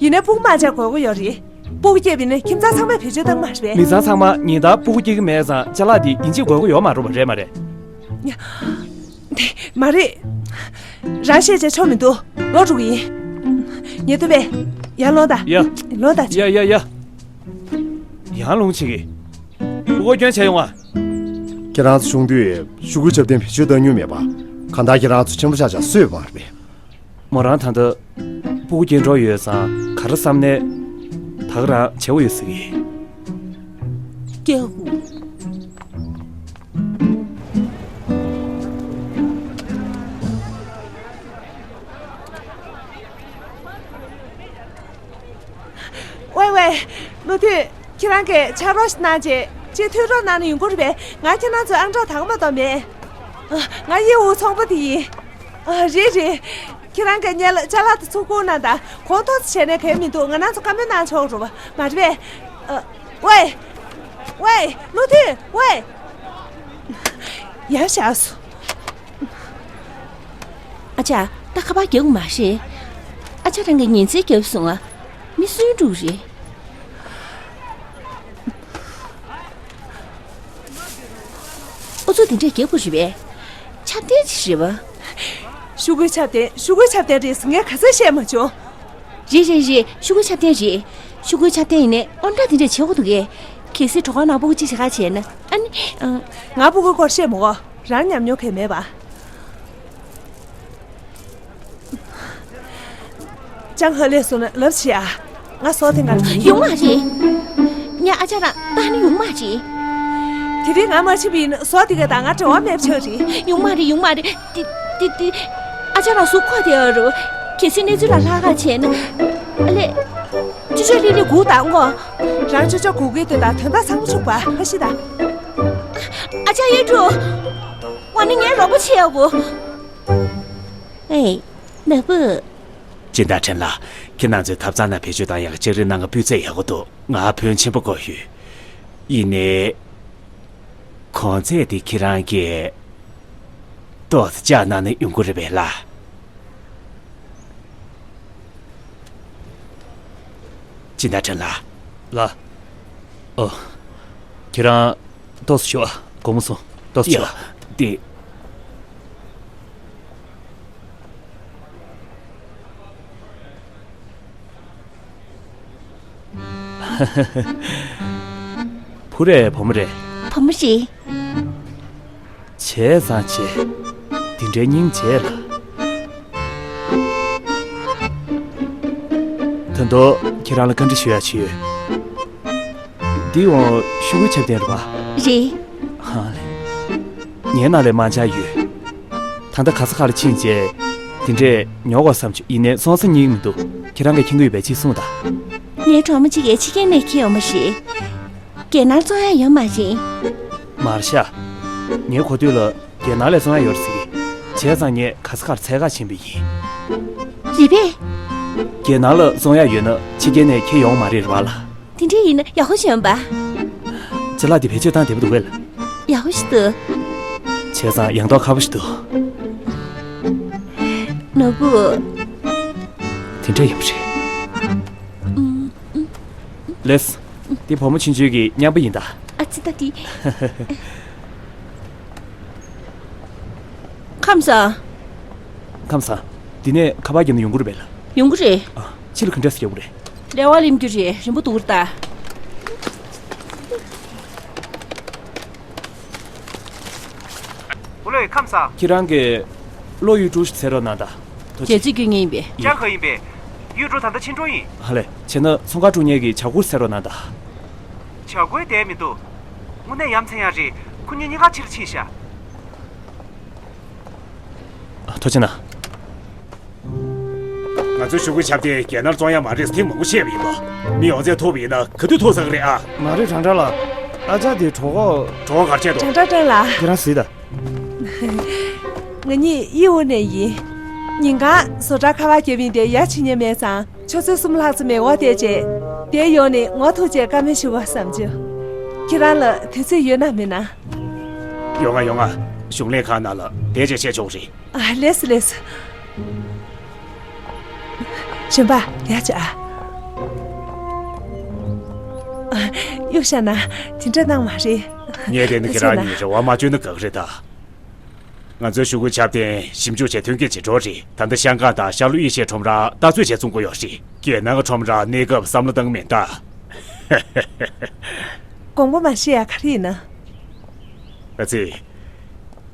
ཡིན་ནའི་སྤུ་གུ་མང་ཆེ་དགོས་མཁོ་ཡོད་རེད། སྤུ་གུ་སྐྱེས་པ་ཡིན་ན་ཁྱིམ་ཚང་ཚང་མས་བེད་སྤྱོད་བཏང་མ་རེད་པས། མི་ཚང་ཚང་མ་ཉིན་ལྟར་སྤུ་གུ་སྐྱེ་གི་མེད་ཙང་ཅ་ལག་དེ་ཡིན་གཅིག་དགོས་མཁོ་ཡོད་མ་རེད་པ། རེད་མ་རེད། མ་རེད། རང་བཤད་བྱས་ཆོག་མི་འདུག་ལོག་འགྲོ་གི་ཡིན། ཉེ་དུ་པས། ཡར་ལོངས་དང་། ཡ། ལོངས་དང་། ཡ་ཡ་ཡ། ཡར་ལོངས་བྱེད་ཀྱི། སྤུ་གུ་སྐྱོན་བྱས་ཡོང་ང་། ཁྱེད་རང་ཚོ་ཆུང་དུས་ཤོག་གུའི་ཆབ་གདན་བེད་སྤྱོད་བཏང་མྱོང་མེད་པ། གང་ལྟར་ཁྱེད་རང་ཚོ་ཆེན་པོ་ཆགས་ཆགས་སོས་པ་རེད་པས། མོ་རང་ད་ལྟ་སྤུ་གུ་སྐྱེ་འགྲོ་ཡོད་ཙང་ག་རེ་བསམ་ནས་ད་ག་རང་བྱེད་དགོས་ཡོད་ཟེར་གི། སྐྱེ་དགོས། ཝེ་ཝེ། ལོ་དུས། ཁྱེད་རང་གིས་ཕྱག་རོགས་ཤིག་གནང་རྗེས་ཅིག་ཐུག་རོགས་གནང་ན་ཡོང་གི་རེད་པས། ང་ཁྱེད་རང་ཚོའི་ཨང་གྲངས་དག་མ་གཏོང་མེད། ཨ། ང་གཡས་འོག་ཚོང་པ་དེ་ཡིན། ཨ། རེད་རེད། ཁྱེད་རང་གིས་ངེད་ལ་ཅ་ལག་དེ་ཚུར་བསྐུར་གནང་དང་། གོང་མཐོ་ཙམ་བྱས་ནས་གལ་མི་འདུག་ང་རང་ཚོ་བཀའ་མོལ་གནང་ཆོག་རེད་པ། མ་རེད་པས། ཨ། ཝེ། ཝེ། ལོ་དུས། ཝེ། ཡར་བཞག་སོང་། ཨ་ཅག་ད་ཁ་པར་རྒྱག་དགོས་མ་རེད། ཨ་ཅག་རང་གིས་ཉིན་མཚན་རྒྱབ་སོང་ང་། མི་སུན་འགྲོ་གི་རེད། ཨུ་ཚུགས་དེ་འདྲས་རྒྱག་དགོས་རེད་པས། ཆབ་གདན་ཅིག་རེད་པ། ཤོག་གུའི་ཆབ་གདན། ཤོག་གུའི་ཆབ་གདན་རེད་ཟེར་ངས་ག་ཚོད་བཤད་མ་བྱུང་། རེད་རེད་རེད། ཤོག་གུའི་ཆབ་གདན་རེད། ཤོག་གུའི་ཆབ་གདན་ཡིན་ནའི་དབང་གྲགས་དེ་འདྲས་བྱེད་དགོས་འདུག་གས། གལ་སྲིད་གྲོགས་པོ་ནང་སྤུ་གུ་གཅིག་བྱེད་ཁ་བྱས་ན་ཨ་ནི། ཨང་། ང་སྤུ་གུའི་སྐོར་བཤད་མི་དགོས། རང་ཉམས་མྱོང་གང་ཡང་མེད་པ། ཅང་ཧ་ལས་སོང་ན་ལབ་བྱེད་ཨ། ང་ཟོག་དེ་ང་རང་ཡིན། ཡོང་མ་རེད། ངས་ཨ་ཅག་རང་ད་ནི་ཡོང་མ་རེད། དེ་རིང་ང་མ་ཕྱིན་པ་ཡིན་ན་ཟོག་དེ་ག་དང་ང་འབྲེལ་བ་མེད་པ་ཆགས་རེད། ཡོང་མ་རེད། ཡོང་མ་རེད། དེ་དེ་དེ། ཨ་ཅག་རང་གཟུགས་ཁོག་དེ་ཨ་རུ། གལ་སྲིད་གནས་ཚུལ་ལ་ལྷག་ཁ་བྱས་ན། ཨ་ལས། ཅོ་ཅོ་ལི་ལི་སྒུག་དང་ངོ་། རང་ཅོ་ཅོ་སྒུག་གི་དེ་དང་དོན་དག་ཚང་མ་འཆུག་པ་ཧ་ཤི་ད། ཨ་ཅག་གཡུ་འབྲུག་ཝ་ནི་ངའི་རོགས་པ་བྱེད་ཡག་གོ། ཨེ། ནག་པོ། སྦྱིན་བདག་ཁྲེན་ལགས། ཁྱེད་རང་ཚོའི་ཐབ་ཚང་ནང་བེད་སྤྱོད་བཏང་ཡག་ལྕགས་རིགས་སྣ་ལྔ་སྤུས་ཚད་ཡག་པོ་འདུག་ང་ཕོན་ཆེན་པོ་དགོས་ཡོད། ཡིན་ནའི། གོང་ཚད་དེ་ཁྱེད་རང་གིས་ཏོག་ཙམ་བཅག་གནང་ན་ཡོང་གི་རེད་པས་ལགས། སྦྱིན་བདག་ཁྲེན་ལགས། ལགས། ཨོ། ཁྱེད་རང་ཏོག་ཙམ་བཞུགས་ཨ། དགོང་མོ་སོང་། ཏོག་ཙམ་བཞུགས་ཨ། ཡ། དེ། བུ་རེད་བུ་མོ་རེད། བུ་མོ་རེད། བྱས་ཙང་བྱས། འདི་འདྲའི་སྙིང་རྗེ་ལ། ད་དུང་ཁྱེད་རང་ལ་བཀའ་འདྲི་ཞུ་ཡག་ཅིག་ཡོད། འདི་འོང་ཤོག་གུའི་ཆབ་གདན་རེད་པ། རེད། ཧ་ལས། ངའི་ནང་ལ་མང་ཆ་ཡོད། ད་ལྟ་ག་ས་ག་ལ་ཕྱིན་བྱས། དེ་འདྲས་ཉོ་དགོས་བསམ་བྱུང་ཡིན་ནའི་སོང་ས་རྙེད་ཀྱི་མི་འདུག་ཁྱེད་རང་གིས་མཁྱེན་གྱི་ཡོད་པས་ཅིག་གསུངས་དང་། ངའི་གྲོགས་མོ་གཅིག་གིས་ཕྱི་རྒྱལ་ནས་ཁྱེར་ཡོང་བ་རེད། རྒྱལ་ནང་བཙོང་ཡག་ཡོད་མ་རེད། མར་ཤ། ངའི་གོ་ཐོས་ལ་རྒྱལ་ནང་ལ་བཙོང་ཡག་ཡོད་རེད་ཟེར་གི། བྱས་ཙང་ངས་ག་ས་ག་ལ་འཚོལ་ག་ཕྱིན་པ་ཡིན། རེད་པས། རྒྱལ་ནང་ལ་བཙོང་ཡག་ཡོད་ན་ཕྱི་རྒྱལ་ནས་ཁྱེར་ཡོང་མ་རེད་རེད་པ་ལགས། དེ་འདྲ་ཡིན་ན་ཡག་པོ་བྱུང་བ། ཅ་ལག་འདི་བེད་སྤྱོད་བཏང་བདེ་པོ་འདུག་གས། ཡག་པོ་ཞིག་འདུག་བྱས་ཙང་ཡང་མདོག་ཁ་པོ་ཞིག་འདུག་ནོར་བུ། དེ་འདྲ་ཡིན་པ་རེད། ལེས། འདི་བུ་མོ་ཆུང་ཆུང་གི་མཉམ་པ་ཡིན་ད། ཨ་ཙི་ད་དེ། ཁམས་བཟང་། ཁམས་བཟང་། འདི་ནས་ཁ་པར་བརྒྱབ་ན་ཡོང་གི་རེད་པས་ལགས། ཡོང་གི་རེད། ཨ། ཕྱི་ལ་ག་འདྲས་སེ་རྒྱག་དགོས་རེད། ལེ་བ་ལེན་རྒྱུ་རེད། རིང་པོ་འདུག་རེད་ད། བུ་ལོས་ཁམས་བཟང་། ཁྱེད་རང་གིས་བློ་གཡུ་འབྲུག་ཞིག་འཚོལ་རོགས་གནང་དང་། ཐུགས་རྗེ་ཆེ། རྒྱལ་རྩེ་བསྐྱོད་མཁན་ཡིན་པས། ཅང་ག་ཡིན་པས། གཡུ་འབྲུག་ད་ལྟ་ཕྱིན་འགྲོ་ཡིན། ཧ་ལས། བྱས་ན་ཚོང་ཁང་དཀྲུག་མཁན་གྱི་བྱ་འགུག་འཚོལ་རོགས་གནང་དང་། བྱ་དགོས་བསྡད་མི་འདུག་དངོས་གནས་ཡ་མཚན་ཡང་རེད། ཁོ་གཉིས་གཉིས་ཀ་ཕྱིར་ཕྱིན་ཤག་ཐུགས་རྗེ་གནང་། ང་ཚོའི་ཤོག་གུའི་ཆབ་རྟེན་རྒྱལ་ནང་བཙོང་ཡ་མ་རེད། ཐེངས་མང་པོ་བཤད་པ་ཡིན་པ། མི་ཡོང་ཚད་ཐུབ་པ་ཡིན་ན་ག་དུས་ཐུག་ས་གི་རེད་ཨ། མ་རེད་ཁྲང་ཁྲང་ལགས། ཨ་ཅག་དེ་གྲོད་ཁོག་གྲོད་ཁོག་ག་རེ་བྱས་འདུག་ཁྲང་ཁྲང་ཁྲང་ལགས། ཁྱེད་རང་གཟིགས་དང་། ང་གཉིས་དབྱི་ཝུན་ནས་ཡིན། ཉིན་གང་བཟོ་གྲྭ་ཁ་པར་བརྒྱབ་ཡིན་དེ་ཡ་ཕྱི་ཉལ་མེད་ཙང་ཆུ་ཚོད་གསུམ་ལྷག་ཙམ་མེད་འོག་བསྡད་རྗེས། དེ་ཡོང་ནས་ངོ་ཐུག་རྗེས་བཀའ་མོལ་ཞུ་བར་བསམ་བྱུང་། ཁྱེད་རང་ལ་དུས་ཚོད་ཡོད་ན་མེད་ན། ཡོང་ང་ཡོང་ང་། གཞུང་ལས་ཁང་ནང་ལ་བསྡད་རྗེས་བཤད་ཆོག་རེད། ཨ་ལེས་སོ་ལེས་སོ། གཞོན་པ་ཡར་ཅིག་ཨ། ཨ། གཡུག་བཞག་ན་དེ་འདྲ་གནང་མ་རེད། ངས་དེ་ནི་ཁྱེད་རང་གཉིས་རེ་བ་མ་བཅོལ་ན་དགའ་གི་རེད་ད། ང་ཚོའི་ཤོག་གུའི་ཆབ་རྟེན་ཞིབ་འཇུག་བྱས་ཐོན་སྐྱེད་ཇེ་དྲག་རེད། ད་ལྟ་ཤང་ཀང་དང་ཤར་ལྷོ་དབྱེ་ཞིབ་ཁྲོམ་ར་ལྟ་ཚོད་བྱས་བཙོང་གི་ཡོད་རེད། རྒྱལ་ནང་གི་ཁྲོམ་ར་གནས་སྐབས་བསམ་བློ་བཏང་མིན་ད། དགོངས་པ་མ་བཞེས་ཡ་ག་རེ་ཡིན་ན། ཨ་ཙི།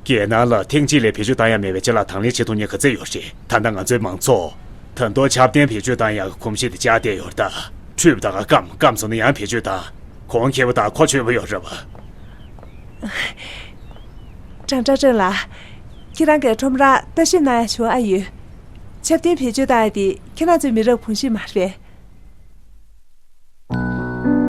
རྒྱལ་ནང་ལ་ཐེངས་གཅིག་ལས་བེད་སྤྱོད་བཏང་ཡ་མེད་པའི་ཅ་ལག་དང་ལེན་བྱེད་ཐུབ་མཁན་ག་ཚད་ཡོད་རེད། ད་ལྟ་ང་ཚོའི་མང་ཚོགས་ད་དུང་ཆབ་རྟེན་བེད་སྤྱོད་བཏང་ཡག་གི་གོམས་གཤིས་དེ་བཅག་བསྡད་ཡོད་རེད་ད། འཁྲུས་པ་དང་སྐམ་སྐམ་སོང་ན་ཡང་བེད་སྤྱོད་བཏང་། གོང་ཁེ་པོ་དང་གོ་ཆོད་པོ་ཡོད་རེད་པ། ཀྲང་ཀྲང་ཀྲང་ལགས། ཁྱེད་རང་གི་ཁྲོམ་རར་ལྟ་ཞིབ་གནང་ཡ་ཞུ་ཨ་ཡོད། ཆབ་རྟེན་བེད་སྤྱོད་བཏང་ཡ་དེ་ཁྱེད་རང་ཚོའི་མི་རབས་གོམས་གཤིས་མ་རེད་པས།